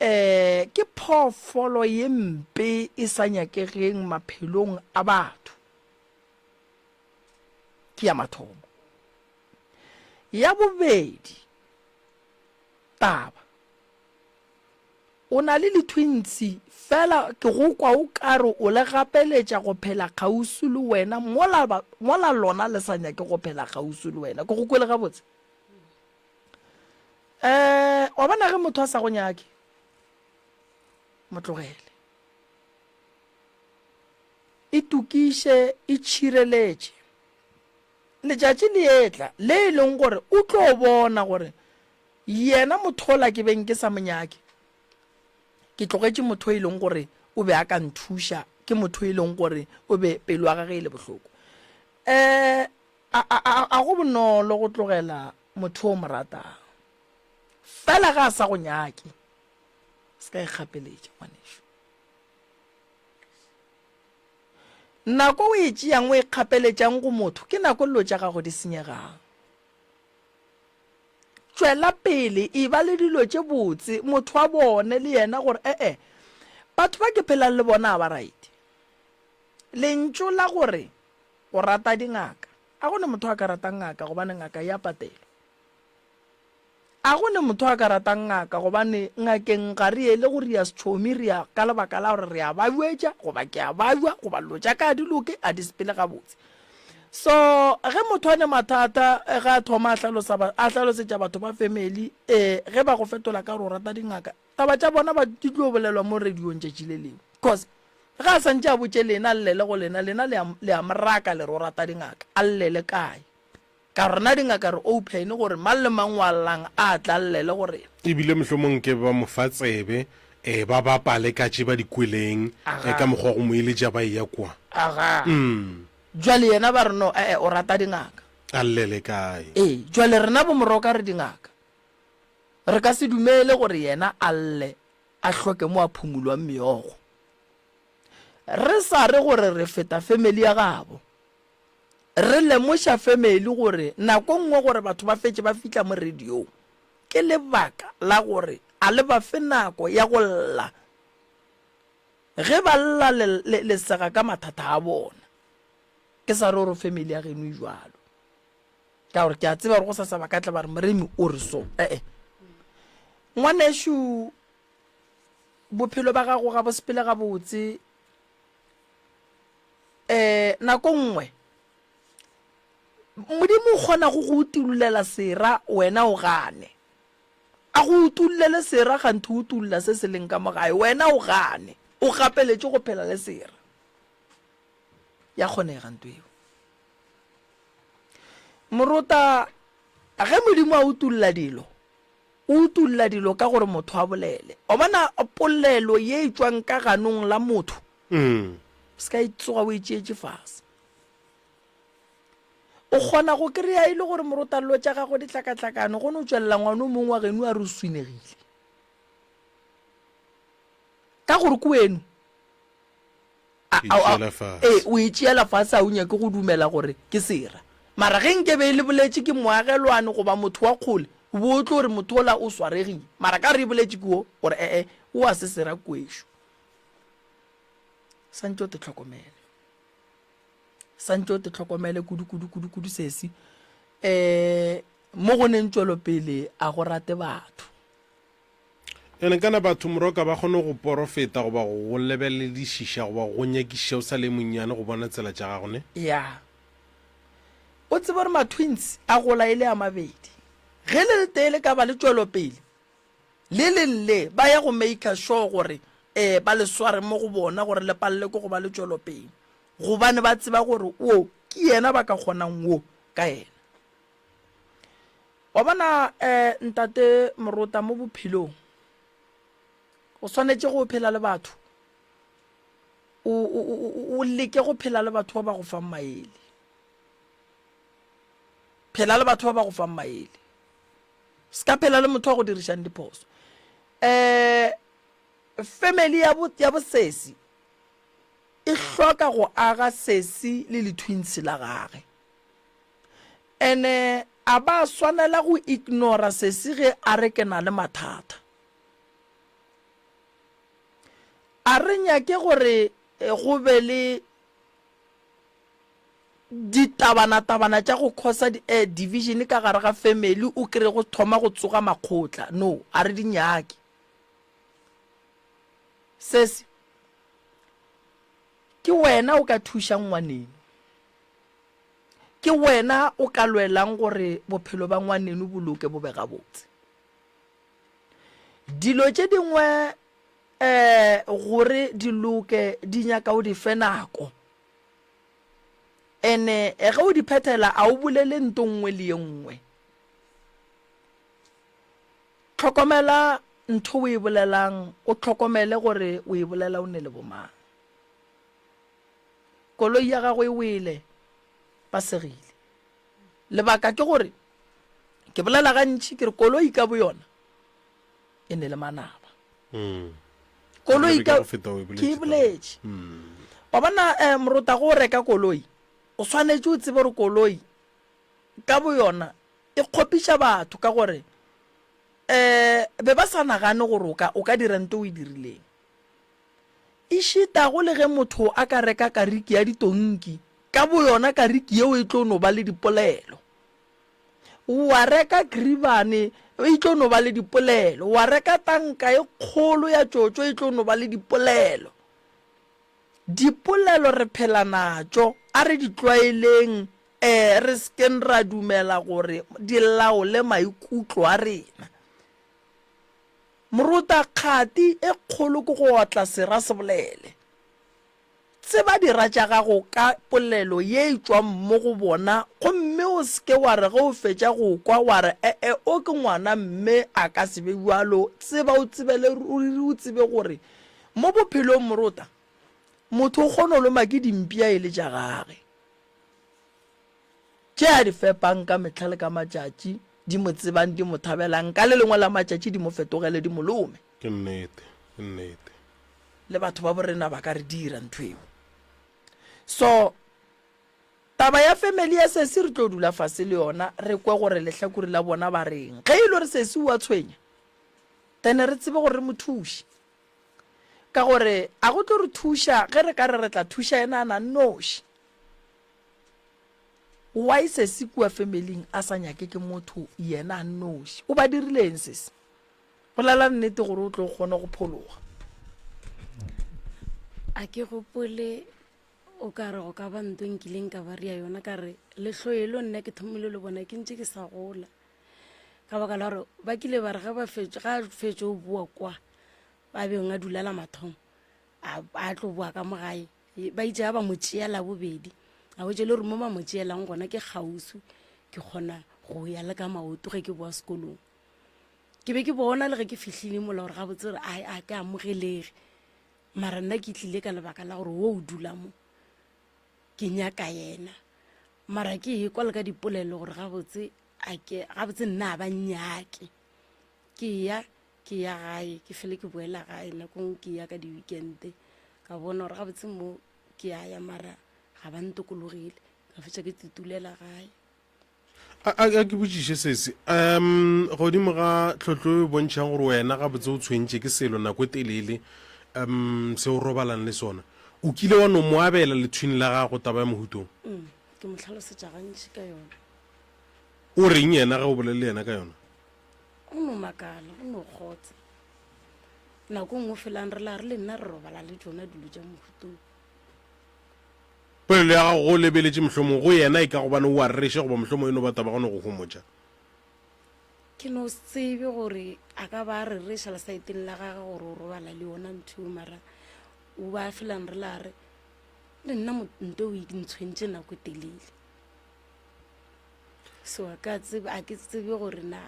um ke phoofolo ye mpe e sa nyakegeng maphelong a batho. Ke ya mathomo. Ya bobedi, taba, o na le lithwintshi, fela ke go kwa o ka re o le gapeletša go phela kgauswi le wena mola, mola lona le sa nyake go phela kgauswi le wena. Ke go kwele gabotse? Um, wa bona ge motho a sa go nyake, mo tlogele. Itokiše, itšhireletše. Letšatši le etla le e leng gore o tlo bona gore yena motho ola ke beng ke sa mo nyake, ke tlogetše motho e leng gore o be a ka nthuša, ke motho e leng gore o be pelo ya gage e le bohloko. Um a, a, a, a go bonolo go tlogela motho o mo ratang. Fela ge a sa go nyake, se ka ikgapeletša ngwanešu. Nako o e tšeang o e kgapeletšang go motho ke nako dilo tša gago di senyegang. Tšwela pele, eba le dilo tše botse, motho a bone le yena gore e-e, batho ba ke phelang le bona ga ba right. Lentšu la gore o rata dingaka, a go ne motho a ka ratang ngaka gobane ngaka e a patelwa. A go ne motho a ka ratang ngaka gobane ngakeng ga re ele go ria setšhomi re ya ka lebaka la gore re a bajwetša goba ke a bajwa goba dilo tša ka a di loke a di sepele gabotse. So ge motho a ne mathata ge a thoma a hlalosa a hlalosetša batho ba family eh ge ba go fetola ka gore o rata dingaka taba tša bona ba di tlo bolelwa mo radiong tšatši le lengwe cause ge a santše a botše lena a llele go lena lena le a le a moraka le re o rata dingaka a llele kae. Ka rena dingaka re open gore mang le mang wa llang a tla llele go rena. Ebile mohlomong ke ba mo fa tsebe, eh, ba bapale ka tše ba di kweleng, eh, ka mokgwa wa go mo eletša ba eya kwa. Aga. Jwale yena ba re no, eh-eh, o rata dingaka. A llele kae? Ee, jwale rena bo Moroka re dingaka. Re ka se dumele gore yena a lle a hloke mo a phumulwang meokgo. Re sa re gore re feta family ya gabo. Re lemoša family gore nako nngwe gore batho ba fetše ba fihla mo radiong ke lebaka la gore a le ba fe nako ya go lla. Ge ba lla le, le, le sega ka mathata a bona. Ke sa re gore family ya geno e jwalo. Ka gore ke a tseba gore go sasa ba ka tla ba re Moremi o re so. Eh-eh. Ngwanešu, bophelo ba gago ga bo sepele gabotse. um nako nngwe Modimo o kgona go go utulolela sera wena o gane. A go utullele sera kganthe o utulla se se leng ka mo gae wena o gane. O gapeletše go phela le sera. Ya kgonega nto eo. Morota. Ge Modimo a utolla dilo, o utolla dilo ka gore motho a bolele. O bona polelo ye e tšwang ka ganong la motho, se ka e tsoga o e tšeetše fase. O kgona go kry-a e le gore morotallo tša gagwe di hlakahlakane, go no tšwelela ngwana o mongwe wa geno a re o swinegile. Ka gore ke weno. Ee, o e tšeela fase, a o nyake go dumela gore ke sera. Mara ge nke be e le boletše ke moagelwane goba motho wa kgole, o bo o tlo re motho ola o swaregile. Mara ka re e boletše ke wo, gore ee, o a se sera kwešo. Santše o te hlokomele. Santše o te hlokomele kudu, kudu, kudu, kudu sesi. Um mo go neng tšwelopele a go rate batho. Ene kana batho moroka ba kgone go porofeta goba go go lebeledišiša goba go go nyakišiša o sa le monnyane go bona tsela tša gago ne? Ya. O tsebe gore ma-twins a gola e le a mabedi. Ge le letee le ka ba le tšwelopele, le leng le ba ya go maker sure gore um ba le sware mo go bona gore le palele ke go ba le tšwelopele. Gobane ba tseba gore wo ke yena ba ka kgonang wo ka yena. Wa bona, eh, Ntate Morota, mo bophelong, o swanetše go phela le batho, o, o, o, o leke go phela le batho ba ba go fang maele. Phela le batho ba ba go fang maele. Se ka phela le motho wa go dirišang diphoso. Eh, family ya bo, ya bosesi e hloka go aga sesi le letwins la gage. Ene a ba swanela go ignora sesi ge a re ke na le mathata. A re nyake gore go be le ditabanatabana tša go causa di eh, division ka gare ga family o kry go thoma go tsoga makgotla. No, a re di nyake. Sesi, ke wena o ka thušang ngwaneno. Ke wena o ka lwelang gore bophelo ba ngwaneno bo loke bo be gabotse. Dilo tše dingwe um gore di loke di nyaka o di fe nako. Ene ge o di phethela a o bolele nto nngwe le ye nngwe. Hlokomela ntho o e bolelang, o hlokomele gore o e bolela o ne le bomang. Koloi ya gagwe e wele, ba segile. Lebaka ke gore, ke bolela gantši ke re koloi ka boyona e ne le manaba. Mm. Koloi ka Go feta o e ke boletše e boletše. Wa bona eh, morota go o reka koloi, o swanetše o tsebe gore koloi ka boyona e kgopiša batho ka gore eh be ba sa nagane gore o ka o ka dira nto o e dirileng. Ešitago le ge motho a ka reka kariki ya ditonki, ka boyona kariki yeo e tlo no ba le dipolelo. Wa reka kribane, e tlo no ba le dipolelo. Wa reka tanka e kgolo ya tšotšo, e tlo no ba le dipolelo. Dipolelo re phela natšo, a re di tlwaeleng, ee, re se keng ra dumela gore di laole maikutlo a rena. Moruta, kgati e kgolo ke go otla sera se bolele. Tseba dira tša gago ka polelo ye e tšwang mo go bona gomme o se ke wa re ge o fetša go kwa wa re e-e o ke ngwana mme a ka se be bjalo. Tseba o tsebele ruri o tsebe gore mo bophelong moruta, motho o kgona go loma ke dimpša e le tša gage. Tše a di fepang ka mehla le ka matšatši, di mo tsebang, di mo thabelang, ka le lengwe la matšatši di mo fetogele, di mo lome. Ke nnete, ke nnete. Le batho ba borena ba ka re dira ntho eo. So, taba ya family ya sesi re tlo dula fase le yona, re kwe gore lehlakore la bona ba reng. Ge e le gore sesi o a tshwenya, then re tsebe gore re mo thuše. Ka gore a go tlo re thuša ge re ka re re tla thuša yena a na nnoši. Why sesi kua family-ing a sa nyake ke motho yena a nnoši? O ba dirile eng sesi? Bolela nnete gore o tlo kgone go phologa. A ke gopole o ka re go ka ba nto nkileng ka ba ria yona ka re lehloelo nna ke thomile le bona ke ntše ke sa gola ka baka la gore ba kile ba re ge ba fetše ga a fetše o boa kwa ba beng a dula la mathomo a tlo boa ka mo gae Ba itše ga ba mo tšea la bobedi, a hwetša e le gore mo ba mo tšeelang gona ke kgauswi, ke kgona go ya le ka maoto ge ke boa sekolong. Ke be ke bona le ge ke fihlile mola gore gabotse gore a ke amogelege. Mara nna ke tlile ka lebaka la gore wo o dula mo, ke nyaka yena. Mara ke ekwa le ka dipolelo gore gabotse a ke gabotse nna a ba nnyake. Ke ya ke ya gae, ke fele ke boela gae nako nngwe ke ya ka di-weekend ka bona gore gabotse mo ke a ya mara ga ba ntokologile ka fetša ke tutulela gae. A, a, a ke botšiše sese um godimo ga tlhotlo e bontšhang gore wena gabotse o tshwentše ke selo nako e telele um se o robalang le sona o kile wa no mo abela lethwini la gago taba ya mohutong mm, ke mo hlalosetša gantši ka yona o reng yena ge o bolele le yena ka yona o no makala o no kgotsa nako nngwe felang re la re le nna re robala le tšona dilo tša mohutong Polelo ya gago go lebeletše mohlomong go yena e ka gobane o a rereša goba mohlomong e no ba taba go no go homotša. Ke no se tsebe gore a ka ba a rereša lesaeteng la gage gore o robala le yona ntho eo mara o ba felang re la re le nna nto o ntshwentše nako e telele. So a ka tsebe a ke tsebe gore na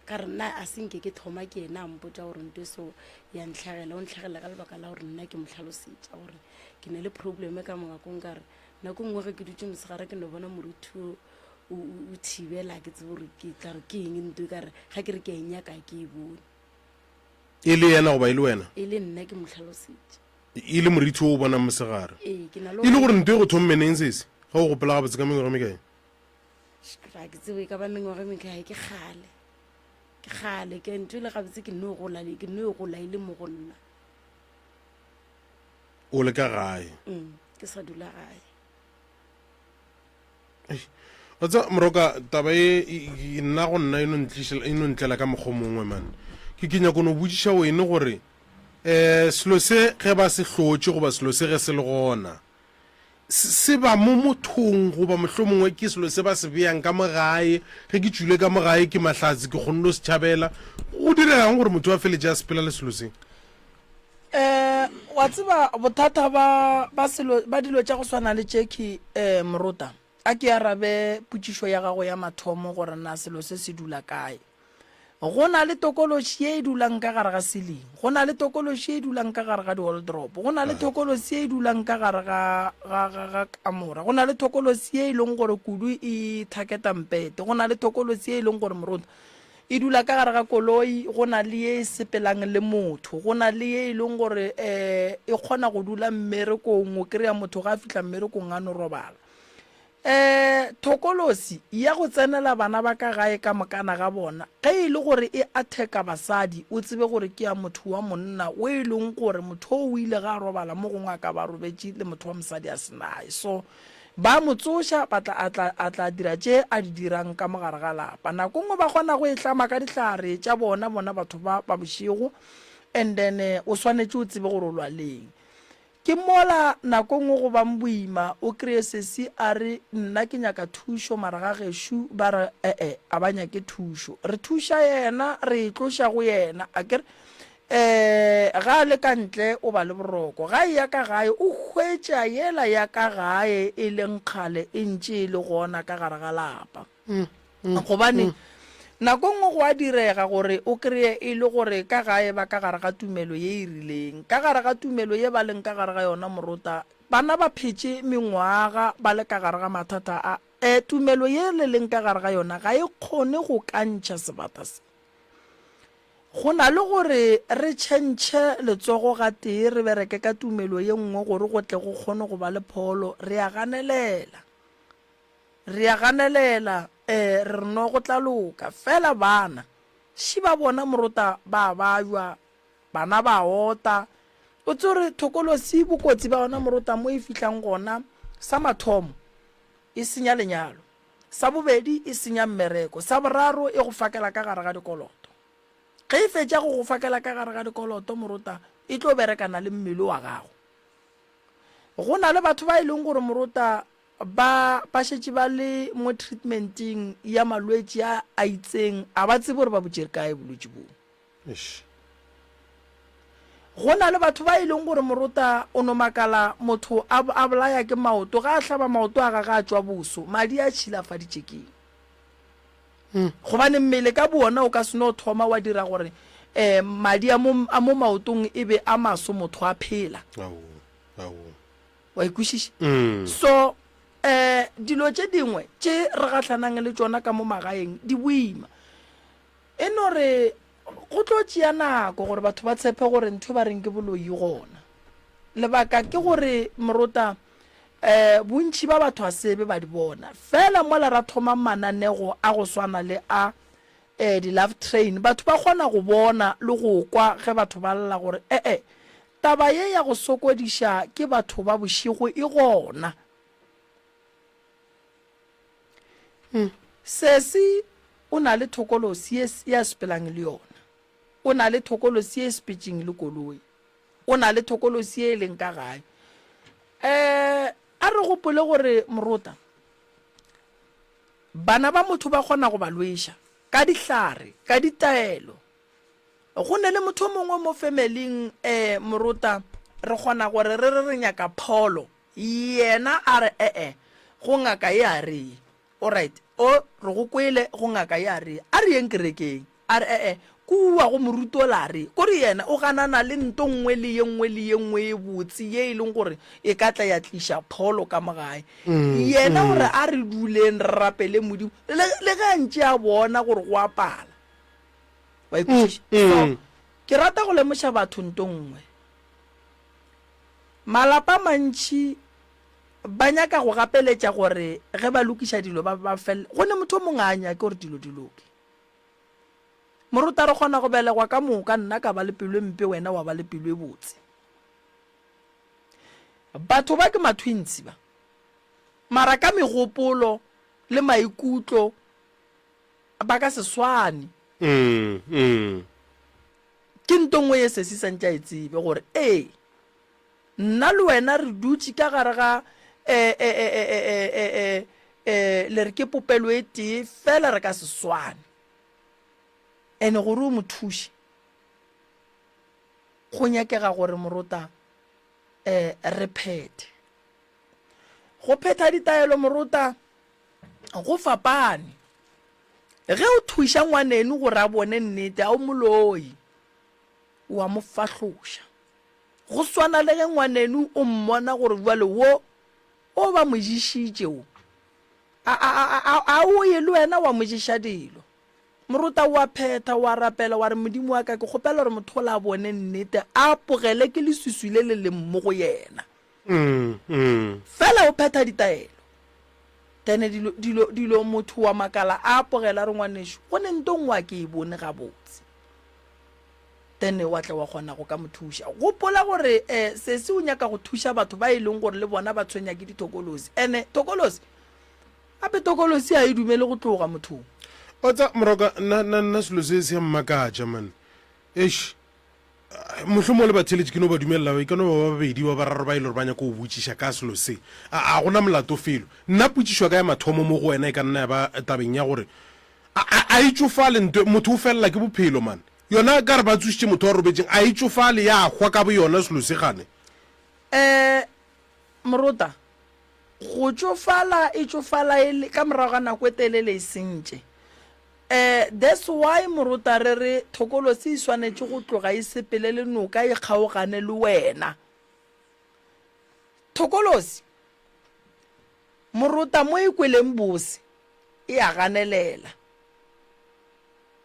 Ka re nna a se nke ke thoma ke yena a mpotša gore nto so ya ntlhagela, o ntlhagela ka lebaka la gore nna ke mo hlalosetša gore ke ne le probleme ka mongakong. Ka re nako nngwe ge ke dutše mosegare ke no bona moruti o o thibela, ke tsebe gore ke tla re ke eng nto e ka re ga ke re ke a e nyaka ke e bone. E le yena goba e le wena? E le nna ke mo hlalosetša. E le morithi o o bonang mosegare? Ee, ke na le. E le gore nto e go thomme neng sesi? Ge o gopola gabotse ka mengwaga e mekae? Ga ke tsebe e ka ba mengwaga e mekae, ke kgale. Ke kgale, ke ntho e le gabotse ke no gola, ke no e gola e le mo go nna. O le ka gae? Mm, ke sa dula gae. Wa tseba Moroka, taba e, e, e nna go nna e no ntlišela, e no ntlela ka mokgwa o mongwe man. Ke ke nyako no botšiša wene gore eh selo se ge ba se hlotše goba selo se ge se le gona se ba mo mothong goba mohlomongwe ke selo se ba se beyang ka mo gae, ge ke tšwile ka mo gae ke mahlatse ke kgonne go se tšhabela. Go diregang gore motho a feletše a sepela le selo se? Um wa tseba bothata ba ba selo ba dilo tša go swana le tše ke um morota a ke arabe potšišo ya gago ya mathomo gore na selo se se dula kae. Go na le tokološi ye e dulang ka gare ga siling. Go na le tokološi ye e dulang ka gare ga di-wardrobe. Go na le tokolosi ye e dulang ka gare ga, ga, ga, ga kamora. Go na le tokolosi ye e leng gore kudu e thaketa mpete. Go na le tokolosi ye e leng gore moruta e dula ka gare ga koloi. Go na le ye e sepelang le motho. Go na le ye e leng gore um e kgona go dula mmerekong, o kry-a motho ga a fihla mmerekong a no robala. Ee, thokolosi ya go tsenela bana ba ka gae ka mokana ga bona, ge e le gore e atheka basadi, o tsebe gore ke ya motho wa monna o e leng gore motho oo o ile ge a robala mo gongwe a ka ba a robetše le motho wa mosadi a se naye. So ba mo tsoša ba tla a tla a tla dira tše a di dirang ka mo gare ga lapa. Nako nngwe ba kgona go e hlama ka dihlare tša bona, bona batho ba ba bošego, and then o swanetše o tsebe gore o lwa leng. Ke mola nako nngwe go bang boima, o kreye sesi a re nna ke nyaka thušo mara ga gešu ba re e-e a ba nyake thušo. Re thuša yena, re e tloša go yena akere um ga a le ka ntle o ba le boroko, ga eya ka gae o hwetša yela ya ka gae e leng kgale e ntše e le gona ka gare ga lapa. Gobane nako nngwe go a direga gore o kreye e le gore ka gae ba ka gare ga tumelo ye e rileng. Ka gare ga tumelo ye ba leng ka gare ga yona morota, bana ba phetše mengwaga ba le ka gare ga mathata a. E, tumelo ye le leng ka gare ga yona ga e kgone go ka ntšha sebata se. Go na le gore re tšhentšhe letsogo gatee re bereke ka tumelo ye nngwe gore go tle go kgone go ba le pholo, re a ganelela. Re a ganelela, ee, re re no go tla loka. Fela bana, ši ba bona morota ba a bajwa, bana ba a ota. O tsebe gore thokolosi bokotsi ba yona morota mo e fihlang gona, sa mathomo, e senya lenyalo. Sa bobedi, e senya mmereko. Sa boraro, e go fakela ka gare ga dikoloto. Ge e fetša go go fakela ka gare ga dikoloto morota, e tlo berekana le mmele wa gago. Go na le batho ba e leng gore morota Ba ba šetše ba le mo treatmenteng ya malwetši a a itseng, a ba tsebe gore ba bo tšere kae bolwetši boo. Eish. Go na le batho ba e leng gore morota o no makala motho a a bolaya ke maoto, ga a hlaba maoto a gage a tšwa boso, madi a tšhilafaditše keng? Gobane mmele ka bowona o ka se no thoma wa dira gore um madi a mo, a mo maotong e be a maso motho a phela. Wa e kwešiša? So um dilo tše dingwe tše re gahlanang le tšona ka mo magaeng di boima. E no re go tlo tšea nako gore batho ba tshepe gore ntho e ba reng ke boloi e gona. Lebaka ke gore morota um bontši ba batho a sebe ba di bona. Fela mola ra thoma mananego a go swana le a um di-love train, batho ba kgona go bona le go kwa ge batho ba lla gore e-e, taba ye ya go sokodiša ke batho ba bošego e gona. Sesi o na le thokolosi ye, ye a sepelang le yona. O na le thokolosi ye e sepetšeng le koloi. O na le thokolosi ye e leng ka gae. Um a re gopole gore morota, bana ba motho ba kgona go ba lweša ka dihlare, ka ditaelo. Go ne le motho o mongwe mo familing, um morota, re kgona gore re re re nyaka pholo. Yena a re, E-e, go ngaka ye a re ye. Alright, o, re go kwele, go ngaka ye a re ye. A re yeng kerekeng. A re, E-e, kua go moruti ola a re ye. Kore yena o ganana le nto nngwe le ye nngwe le ye nngwe ye botse ye e leng gore e ka tla ya tliša pholo ka mo gae. Yena o re, A re duleng re rapele Modimo, le, le ge a ntše a bona gore go a pala. Wa e kwešiša? So, ke rata go lemoša batho nto nngwe. Malapa a mantši ba nyaka go gapeletša gore ge ba lokiša dilo ba ba fel go ne motho o mongwe a nyake gore dilo di loke. Moruta re kgona go belegwa ka moka nna ka ba le pelo e mpe wena wa ba le pelo e botse. Batho ba ke ma-twins ba. Mara ka megopolo le maikutlo ba ka se swane. Ke nto nngwe ye sesi sa ntše a e tsebe gore ee, nna le wena re dutše ka gare ga le re ke popelo e tee fela re ka se swane. Ene gore o mo thuše go nyakega gore morota re phethe. Go phetha ditaelo morota go fapane. Ge o thuša ngwaneno gore a bone nnete, a o moloi, o a mo fahloša. Go swana le ge ngwaneno o mmona gore bjale wo o ba mo ješitše wo, a, a, a, a, a o ye le wena wa mo ješa dilo. Morota o a phetha, o a rapela, wa re, Modimo wa ka, ke kgopela gore motho ola a bone nnete, a apogele ke leswiswi le le leng mo go yena. Fela o phetha ditaelo. Then dilo, dilo, dilo motho wa makala a apogela a re, Ngwanešu, go ne nto nngwe a ke e bone gabotse. Then wa tla wa kgona go ka mo thuša. Gopola gore um sesi o nyaka go thuša batho ba e leng gore le bona ba tshwenya ke dithokolosi. Ene thokolosi, gape thokolosi ga e dumele go tloga mothong. Wa tseba Moroka, nna, nna, nna selo se se a mmakatša man. Eish. Mohlomongwe le batheeletši ke no ba dumelela, e ka no ba ba babedi ba bararo ba e le gore ba nyaka go botšiša ka selo se. A, a go na molato felo. Nna potšišo ya ka ya mathomo mo go wena e ka nna ya ba tabeng ya gore, a, a, a e tšofale nto, motho o felela ke bophelo man. Yona ka re ba tsošitše motho wa robetšeng, a e tšofale ya hwa ka boyona selo se gane? Um Morota, go tšofala e tšofala e le ka morago ga nako e telele e sentše. Eh, that's why morota re re thokolosi e swanetše go tloga e sepele le noka e kgaogane le wena. Thokolosi, morota mo e kweleng bose e a ganelela.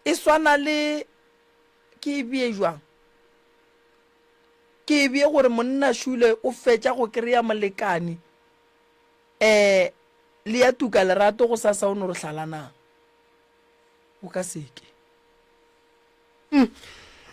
E swana le, ke e bee jwang? Ke e bee gore monna šule o fetša go kry-a molekane, eh, le ya tuka lerato gosasa o no re hlalanang. O ka se ke.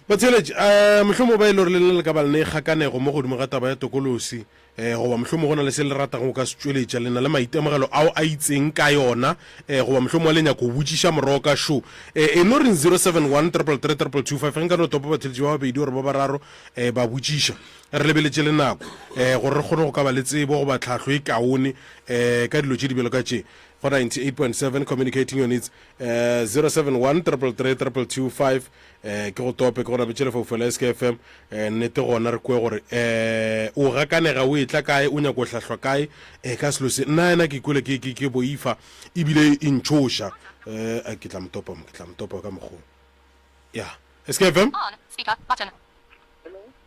Batheeletši, um mohlomongwe ba e le gore le lena le ka ba le ne kgakanego mo godimo ga taba ya tokolosi, um goba mohlomongwe go na le se le ratago go ka se tšweletša, le na le maitemogelo ao a itseng ka yona, um goba mohlomongwe le nyaka go botšiša moroka šo, um e no reng 071 333 2225 ge nka no topa batheeletši ba babedi gore ba bararo um ba botšiša. Re lebeletše le nako um gore re kgone go ka ba le tsebo goba tlhahlo e kaone um ka dilo tše di bjalo ka tše. Go 98.7 Communicating Your Needs eh, 071 333 2225 eh, ke go tope ke go nabetše lefaufau la SKFM eh, nnete gona re kwe gore eh, o gakanega o etla kae o nyako hlahlwa kae eh, ka selo se nna ena ke kwele ke, ke, ke boifa ebile e ntšhoša. Eh, a ke tla mo topa mo, ke tla mo topa ka mokgo. Ya. SKFM? On, speaker, button.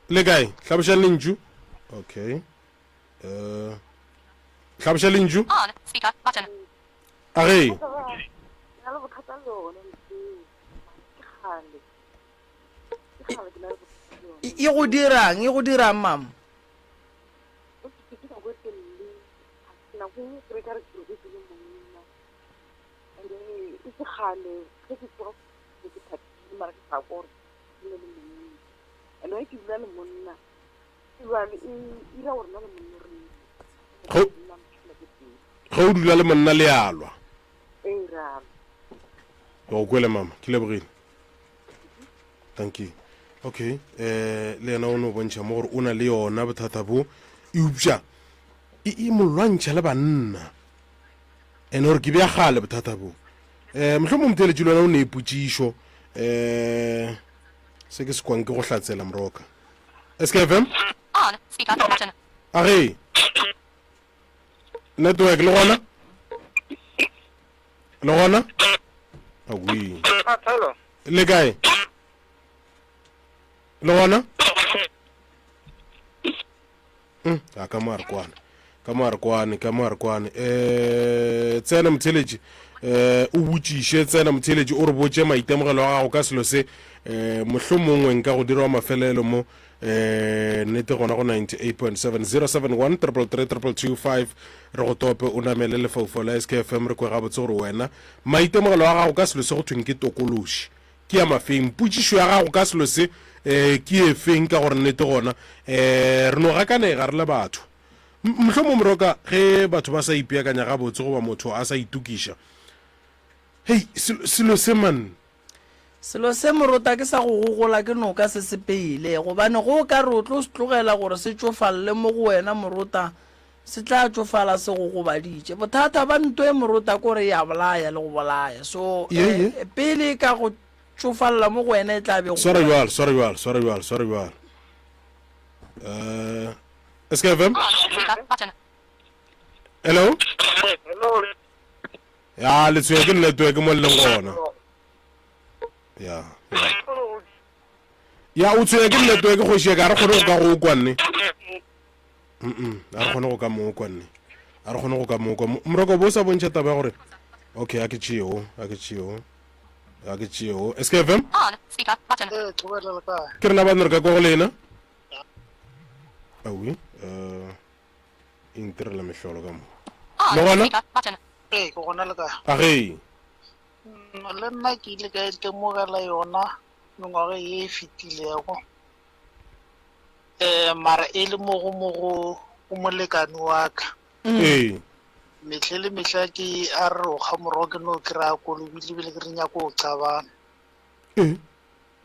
Le kae? Hlabošang lentšu. Okay. Eh, hlaboša lentšu. On, speaker, button. A ge. Na le bothata le yona ntho ke kgale. Ke kgale ke na le bothata le yona. E go dirang? E go dirang mama? Ke ke nako e telele. Nako e nngwe ke re ka re ke robetse le monna. And then e se kgale ge ke tsoga ke ke thabile mara ke sa kwa gore ke ne le monna. And ge ke dula le monna e jwale e ira gore nna le monna re Ge- nna mphela ke teng. Ge o dula le monna le a lwa. Ee ra lwa. Ke go kwele mama, ke lebogile. Thank you. Okay, eh le yena o no bontšha mo gore o na le yona bothata bo eupša e e mo lwantšha le banna. Ene gore ke bja gale bothata bo. Eh mohlomong motheeletši le wena o ne potšišo eh se ke se kwang ke go hlatsela moroka. SKFM? On, speaker, button. A ge. Network le gona? Le gona? Awi. Hello. Le kae? Le gona? Mm, a ka mo a re kwane. Ka mo a re kwane, ka mo a re kwane. Eh, tsena motheletši. Eh, o botšiše tsena motheletši o re botše maitemogelo a gago ka selo se. Eh, mohlomongwe nka go dira wa mafelelo mo. Eh, nnete gona go 98.7 071 333 2225 re go tope o namele lefaufau la SKFM re kwe gabotse gore wena maitemogelo a gago ka selo se go thweng ke tokološi ke ya mafeng potšišo ya gago ka selo se um ke efeng ka gore nnete gona um re no gakanega re le batho mohlomong moroka ge batho ba sa ipeakanya gabotse goba motho a sa itokiša hei selo se man Selo se morota ke sa go gogola ke noka se sepele, gobane go o ka re o tlo se tlogela gore se tšofalle mo go wena morota, se tla tšofala se go gobaditše. Bothata ba nto e morota ke gore e a bolaya le go bolaya. So Ye, ye. eh, pele e ka go tšofalla mo go wena e tla be e go Swara gobaditše. bjalo, swara bjalo, swara bjalo, swara bjalo. Eh, SKFM? Speaker button. Hello? Hello. Ya, le tshwenya ke network mo le leng gona. Ya. Ya, ya o tshwenya ke network kgoši ya ka, a re kgone go ka go kwa nne. Mm-mm, a re kgone go ka mo kwa nne. A re kgone go ka mo kwa. Moroko bo sa bontšha taba ya gore okay, a ke tšeo, a ke tšeo. A ke tšeo. SKFM? On speaker button. Ee, thobela le kae? Ke rena ba re ka kwa go lena. Awi, eh e ntirela mehlolo ka mo. On Le gona? speaker button. Ee, ke gona le kae? A ge. Le nna ke ile ka itemogela yona mengwaga ye e fetilego um mara e le mo go mo go go molekane wa ka. Ee. Mehle le mehla ke a re o kga morogo ke no kry-a kolobile ebile ke re nyako o qabana. Ee.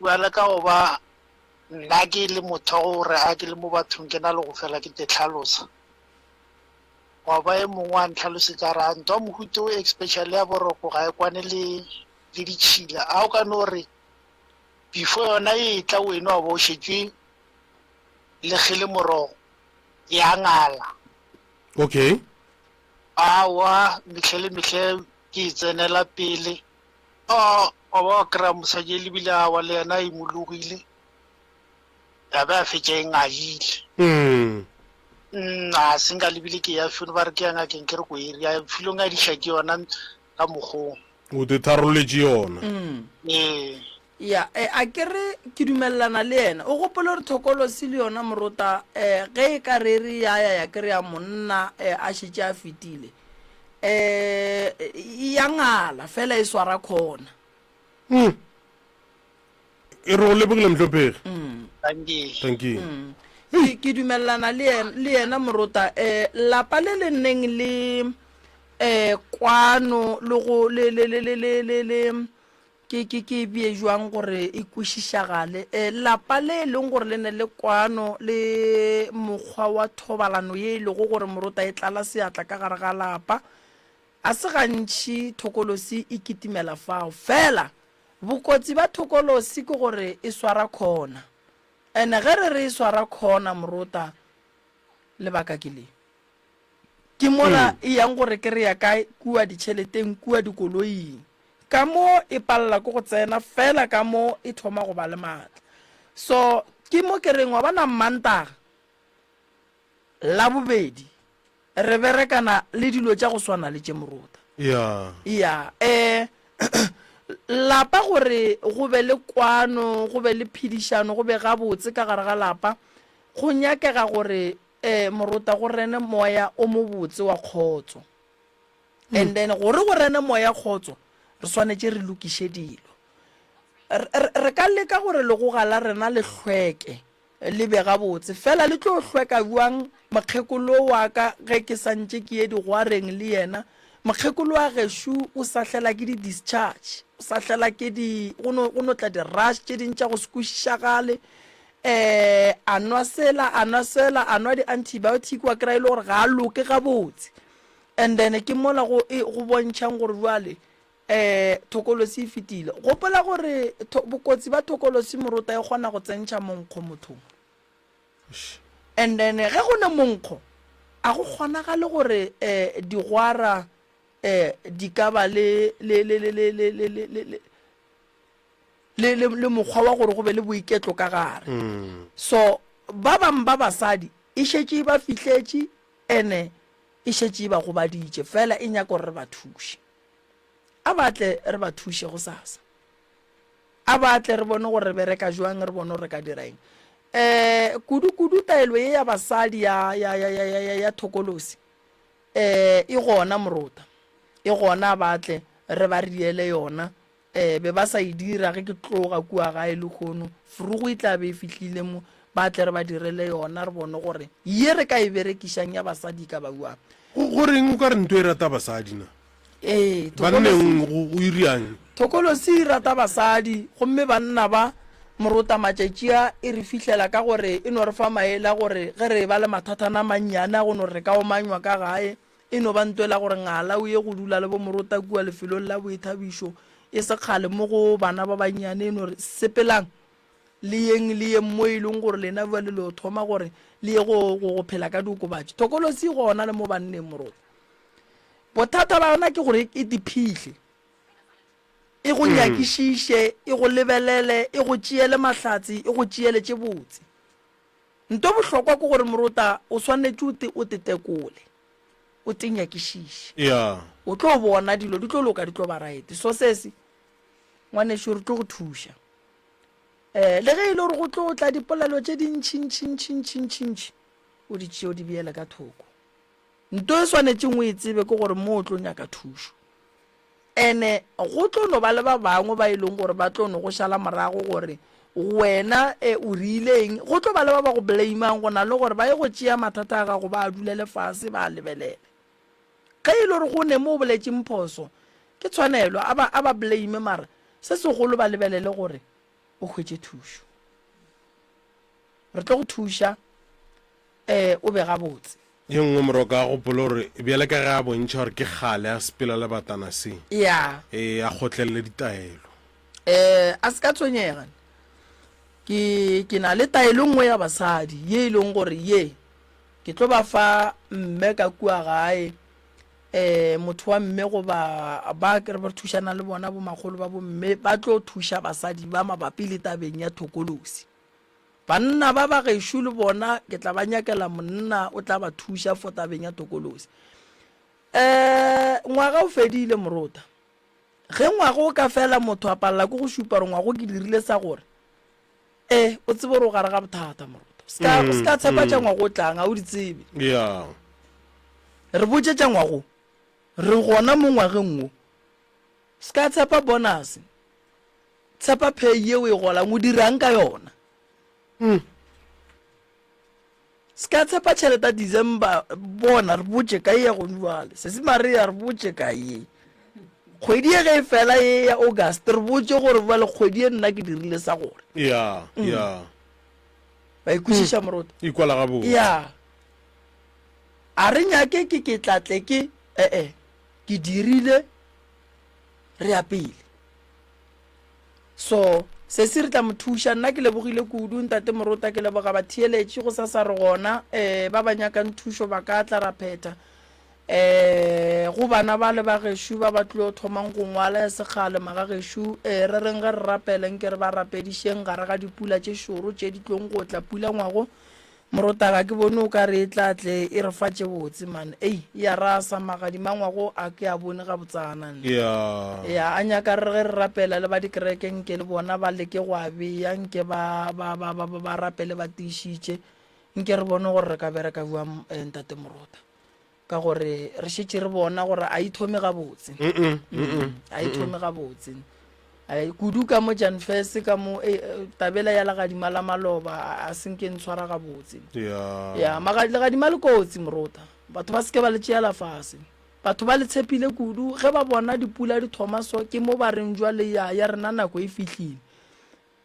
Bjale ka go ba nna ke le motho wa gore a ke le mo bathong ke na le go fela ke te tlhalosa. Gwa ba e mongwe a ntlhalosetša a re, a ntwa mohuta o especially ya boroko ga e kwane le le ditšhila. A o ka no re before yona e tla weno wa bo o šetše le kgele morogo ya ngala. Okay. Aowa mehle le mehle ke e tsenela pele. A wa ba wa kry-a mosadi e lebile awa le yena a imologile ya be a fetša e ngadile. Mm. Mm, a se nka lebile ke ya felo ba re ke ya ngakeng ke re ko area filo ngadiša ke yona ka mokgong. O te tharolletše yona. Ee. Ya, e, a ke re ke dumelelana le yena. O gopole gore thokolosi le yona morota, e, ge e ka re re ya ya ya ke re ya monna e, a šetše a fetile, e, e ya ngala fela e swara khona. Mm. E re go lebogile mohlomphegi. Thank you. Thank you. Ke, ke dumelelana le yena, le yena morota. E, lapa le le neng le e, kwano le go le le le le le le le Ke, ke, ke e bee jwang gore e kwešišagale? E, lapa le e leng gore le ne le kwano le mokgwa wa thobalano ye e lego gore morota e tlala seatla ka gare ga lapa, a se gantši thokolosi e kitimela fao. Fela, bokotsi ba thokolosi ke gore e swara khona. Ene ge re re e swara khona morota, lebaka ke le. Ke mola e yang gore ke re ya kae kua ditšheleteng, kua dikoloing. Ka mo e palela ke go tsena, fela ka mo e thoma go ba le maatla. So ke mo ke reng wa bona Mmantaga, Labobedi re berekana le dilo tša go swana le tše morota. Ya. Ya, eh lapa gore go be le kwano, go be le phedišano, go be gabotse ka gare ga lapa, go nyakega gore eh morota go rene moya o mobotse wa kgotso. And then gore go rene moya kgotso, re swanetše re lokiše dilo. Re ka leka gore legoga la rena le hlweke, Le be gabotse. Fela le tlo hlweka bjang mokgekolo wa ka ge ke sa ntše ke ye digwareng le yena? Mokgekolo wa gešo o sahlela ke di-discharge, o sahlela ke di, go no, go no tla di-rush tše ding tša go se kwešišagale. Um a nwa sela, a nwa sela, a nwa di-antibiotic, wa kry-a e le gore ga a loke gabotse. And then ke mola go, e, go bontšhang gore bjale Ee, thokolosi e fetile. Gopola gore tho, bokotsi ba thokolosi morota e kgona go tsentšha monkgo mothong. And then ge go ne monkgo, a go kgonagale gore eh, digwara eh, di ka ba le, le, le, le, le, le, le, le, le, le, le, le, le mokgwa wa gore go be le boiketlo ka gare. So ba bang ba basadi e šetše e ba fihletše ene e šetše e ba gobaditše, fela e nyaka gore re ba thuše. A ba tle re ba thuše gosasa. A ba tle re bone gore re bereka jwang, re bone gore re ka dira eng. Um kudu-kudu taelo ye ya basadi ya, ya, ya, ya, ya, ya, ya thokolosi um e gona morota, e gona a ba tle re ba riele yona. Um be ba sa e dira ge ke tloga kua gae lehono, frugu e tla be e fihlile mo, ba tle re ba direle yona re bone gore ye re ka e berekišang ya basadi e ka ba bjang. Go, go reng o ka re nto e rata basadi na? Ee, Banneng go, go iriang? Thokolosi e rata basadi, gomme banna ba morota matšatši a e re fihlela ka gore e no re fa maele a gore ge re eba le mathathana a mannyane a go no re re ka omanywa ka gae, E no ba ntwela gore Ngala o ye go dula le bomorota kua lefelong la boithabišo e se kgale mo go bana ba bannyane e no re, Sepelang le yeng le yeng mo e leng gore lena bjale le yo thoma gore le ye go, go, go phela ka diokobatši. Thokolosi e gona le mo banneng morota. Bothata ba yona ke gore e te phihle, e go nyakišiše, e go lebelele, e go tšeele mahlatse, e go tšeele tše botse. Nto bohlokwa ke gore morota o swanetše o te o te tekole, o te nyakišiše. Yeah. O tlo bona dilo di tlo loka di tlo ba right. So sesi, ngwanešu re tlo go thuša. Eh, le ge e le gore go tlo tla dipolelo tše dintši ntši ntši ntši ntši ntši, o di tšee o di beele ka thoko. Nto e swanetšeng o e tsebe ke gore mo o tlo nyaka thušo. Ene go tlo no ba le ba bangwe ba e leng gore ba tlo no go šala morago gore wena e o rile eng. Go tlo ba le ba ba go blame-ang go na le gore ba ye go tšea mathata a gago ba a dulele fase ba a lebelele. Ge e le gore go ne mo o boletšeng phoso, ke tshwanelo a ba a ba blame mara se segolo ba lebelele gore o hwetše thušo. Re tlo go thuša um o be gabotse. Ye nngwe Moroka a gopola gore bjale ka ge a bontšha gore ke kgale a sepela le batana se, Ya. ee, a kgotlelele ditaelo. Eh, a se ka tshwenyega. Ke, ke na le taelo nngwe ya basadi ye e leng gore ye ke tlo ba fa mme ka kua gae, eh, motho wa mme goba ba ke re ba thušana le bona bomakgolo ba bomme ba tlo thuša basadi ba mabapi le tabeng ya thokolosi. Banna ba ba gešo le bona ke tla ba nyakela monna o tla ba thuša for tabeng ya tokolosi. Um ngwaga o fedile morota. Ge ngwaga o ka fela motho a palela ke go šupa gore ngwago ke dirile sa gore e o tsebe gore o gare ga bothata morota. O ska o ska tshepa tša ngwago o tlang a o di tsebe. Yeah. Re botše tša ngwago. Re gona mo ngwageng wo. Ska tshepa bonus. Tshepa pay ye o e golang, o dirang ka yona? Mm. Se ka tshepa tšhelete ya December, bona re botše ka ye go jwale. Sesi Maria re botše ka ye. Kgwedi ye ge e fela ye ya August re botše gore jwale kgwedi ye nna ke dirile sa gore. Ya, ya. Ba ikwešiša morota? Ikwala gabotse. Ya. A re nyake ke ke tla tle ke eh eh ke dirile re ya pele. So, sesi re tla mo thuša. Nna ke lebogile kudu, Ntate Morota, ke leboga batheeletši, gosasa re gona. Um ba ba nyakang thušo ba ka tla ra phetha. Um go bana ba le ba gešo ba ba tlilo thomang go ngwala ya sekgale magagešo, eh, re reng ge re rapele nke re ba rapedišeng gare ga dipula tše šoro tše di tlong go tla pula ngwago morota ga ke bone o ka re e tla tle e re fa tše botse man ei ya rasa magadima ngwago a ke a bone gabotsana nne ya ya a nyaka re ge re rapela le ba dikereke nke le bona ba leke go a beya nke ba ba ba ba ba rapele ba tiišitše nke re bone gore re ka bereka bjang eh, ntate morota ka gore re šetše re bona gore a e thome gabotse a e thome gabotse kudu ka mo janfes ka mo e, e, tabela ya legadima la maloba a senke ntshwara gabotse ya legadima le kotsi morota batho ba seke ba le tšeela fase batho ba le tshepile kudu ge ba bona dipula di thoma so ke mo ba reng jwale ya ya rena nako e fihlile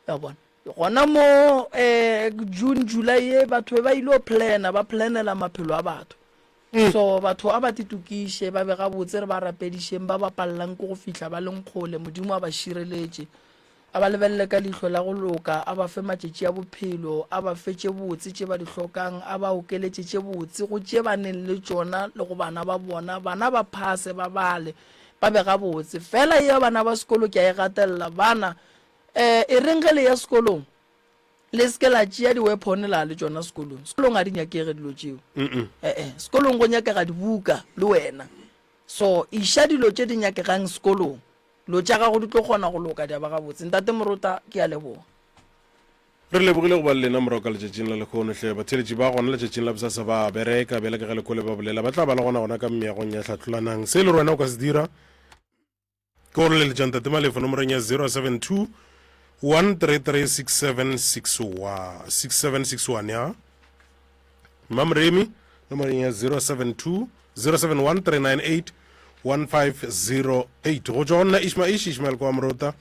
ya bona Gona mo um June, July ye batho be ba ile go plana, ba planela maphelo a batho. So batho a ba titokiše, ba be gabotse, re ba rapedišeng, ba ba palelang ke go fihla ba leng kgole, Modimo a ba šireletše, a ba lebelele ka leihlo la go loka, a ba fe matšatši a bophelo, a ba fe tše botse tše ba di hlokang, a ba okeletše tše botse go tše ba neng le tšona le go bana ba bona, bana ba phase, ba bale, ba be gabotse. Fela ye ya bana ba sekolo ke a e gatelela, bana Eh, e reng ge le ya sekolong le se ke la tšea di-weapon la le tšona sekolong. Sekolong ga di nyakege dilo tšeo. Eh-eh, sekolong go nyakega dibuka le wena. So iša dilo tše di nyakegang sekolong, dilo tša gago di tlo kgona go loka di a ba gabotse. Ntate Morota, ke a leboga. Re lebogile go ba le lena morago ka letšatšing la lekgono hle. Batheeletši ba gona letšatšing la bosasa ba a bereka, bjale ka ge lekole ba bolela, ba tla ba le gona gona ka meagong ya Hlatlolanang. Se e le gore wena o ka se dira, Ke go leletša Ntate Malefo nomorong ya 072 133 6761 6761 ya Mamremi nomorong ya 072 071 398 1508 go tšwa go nna Ishma Ish Ishmael kwa Morota.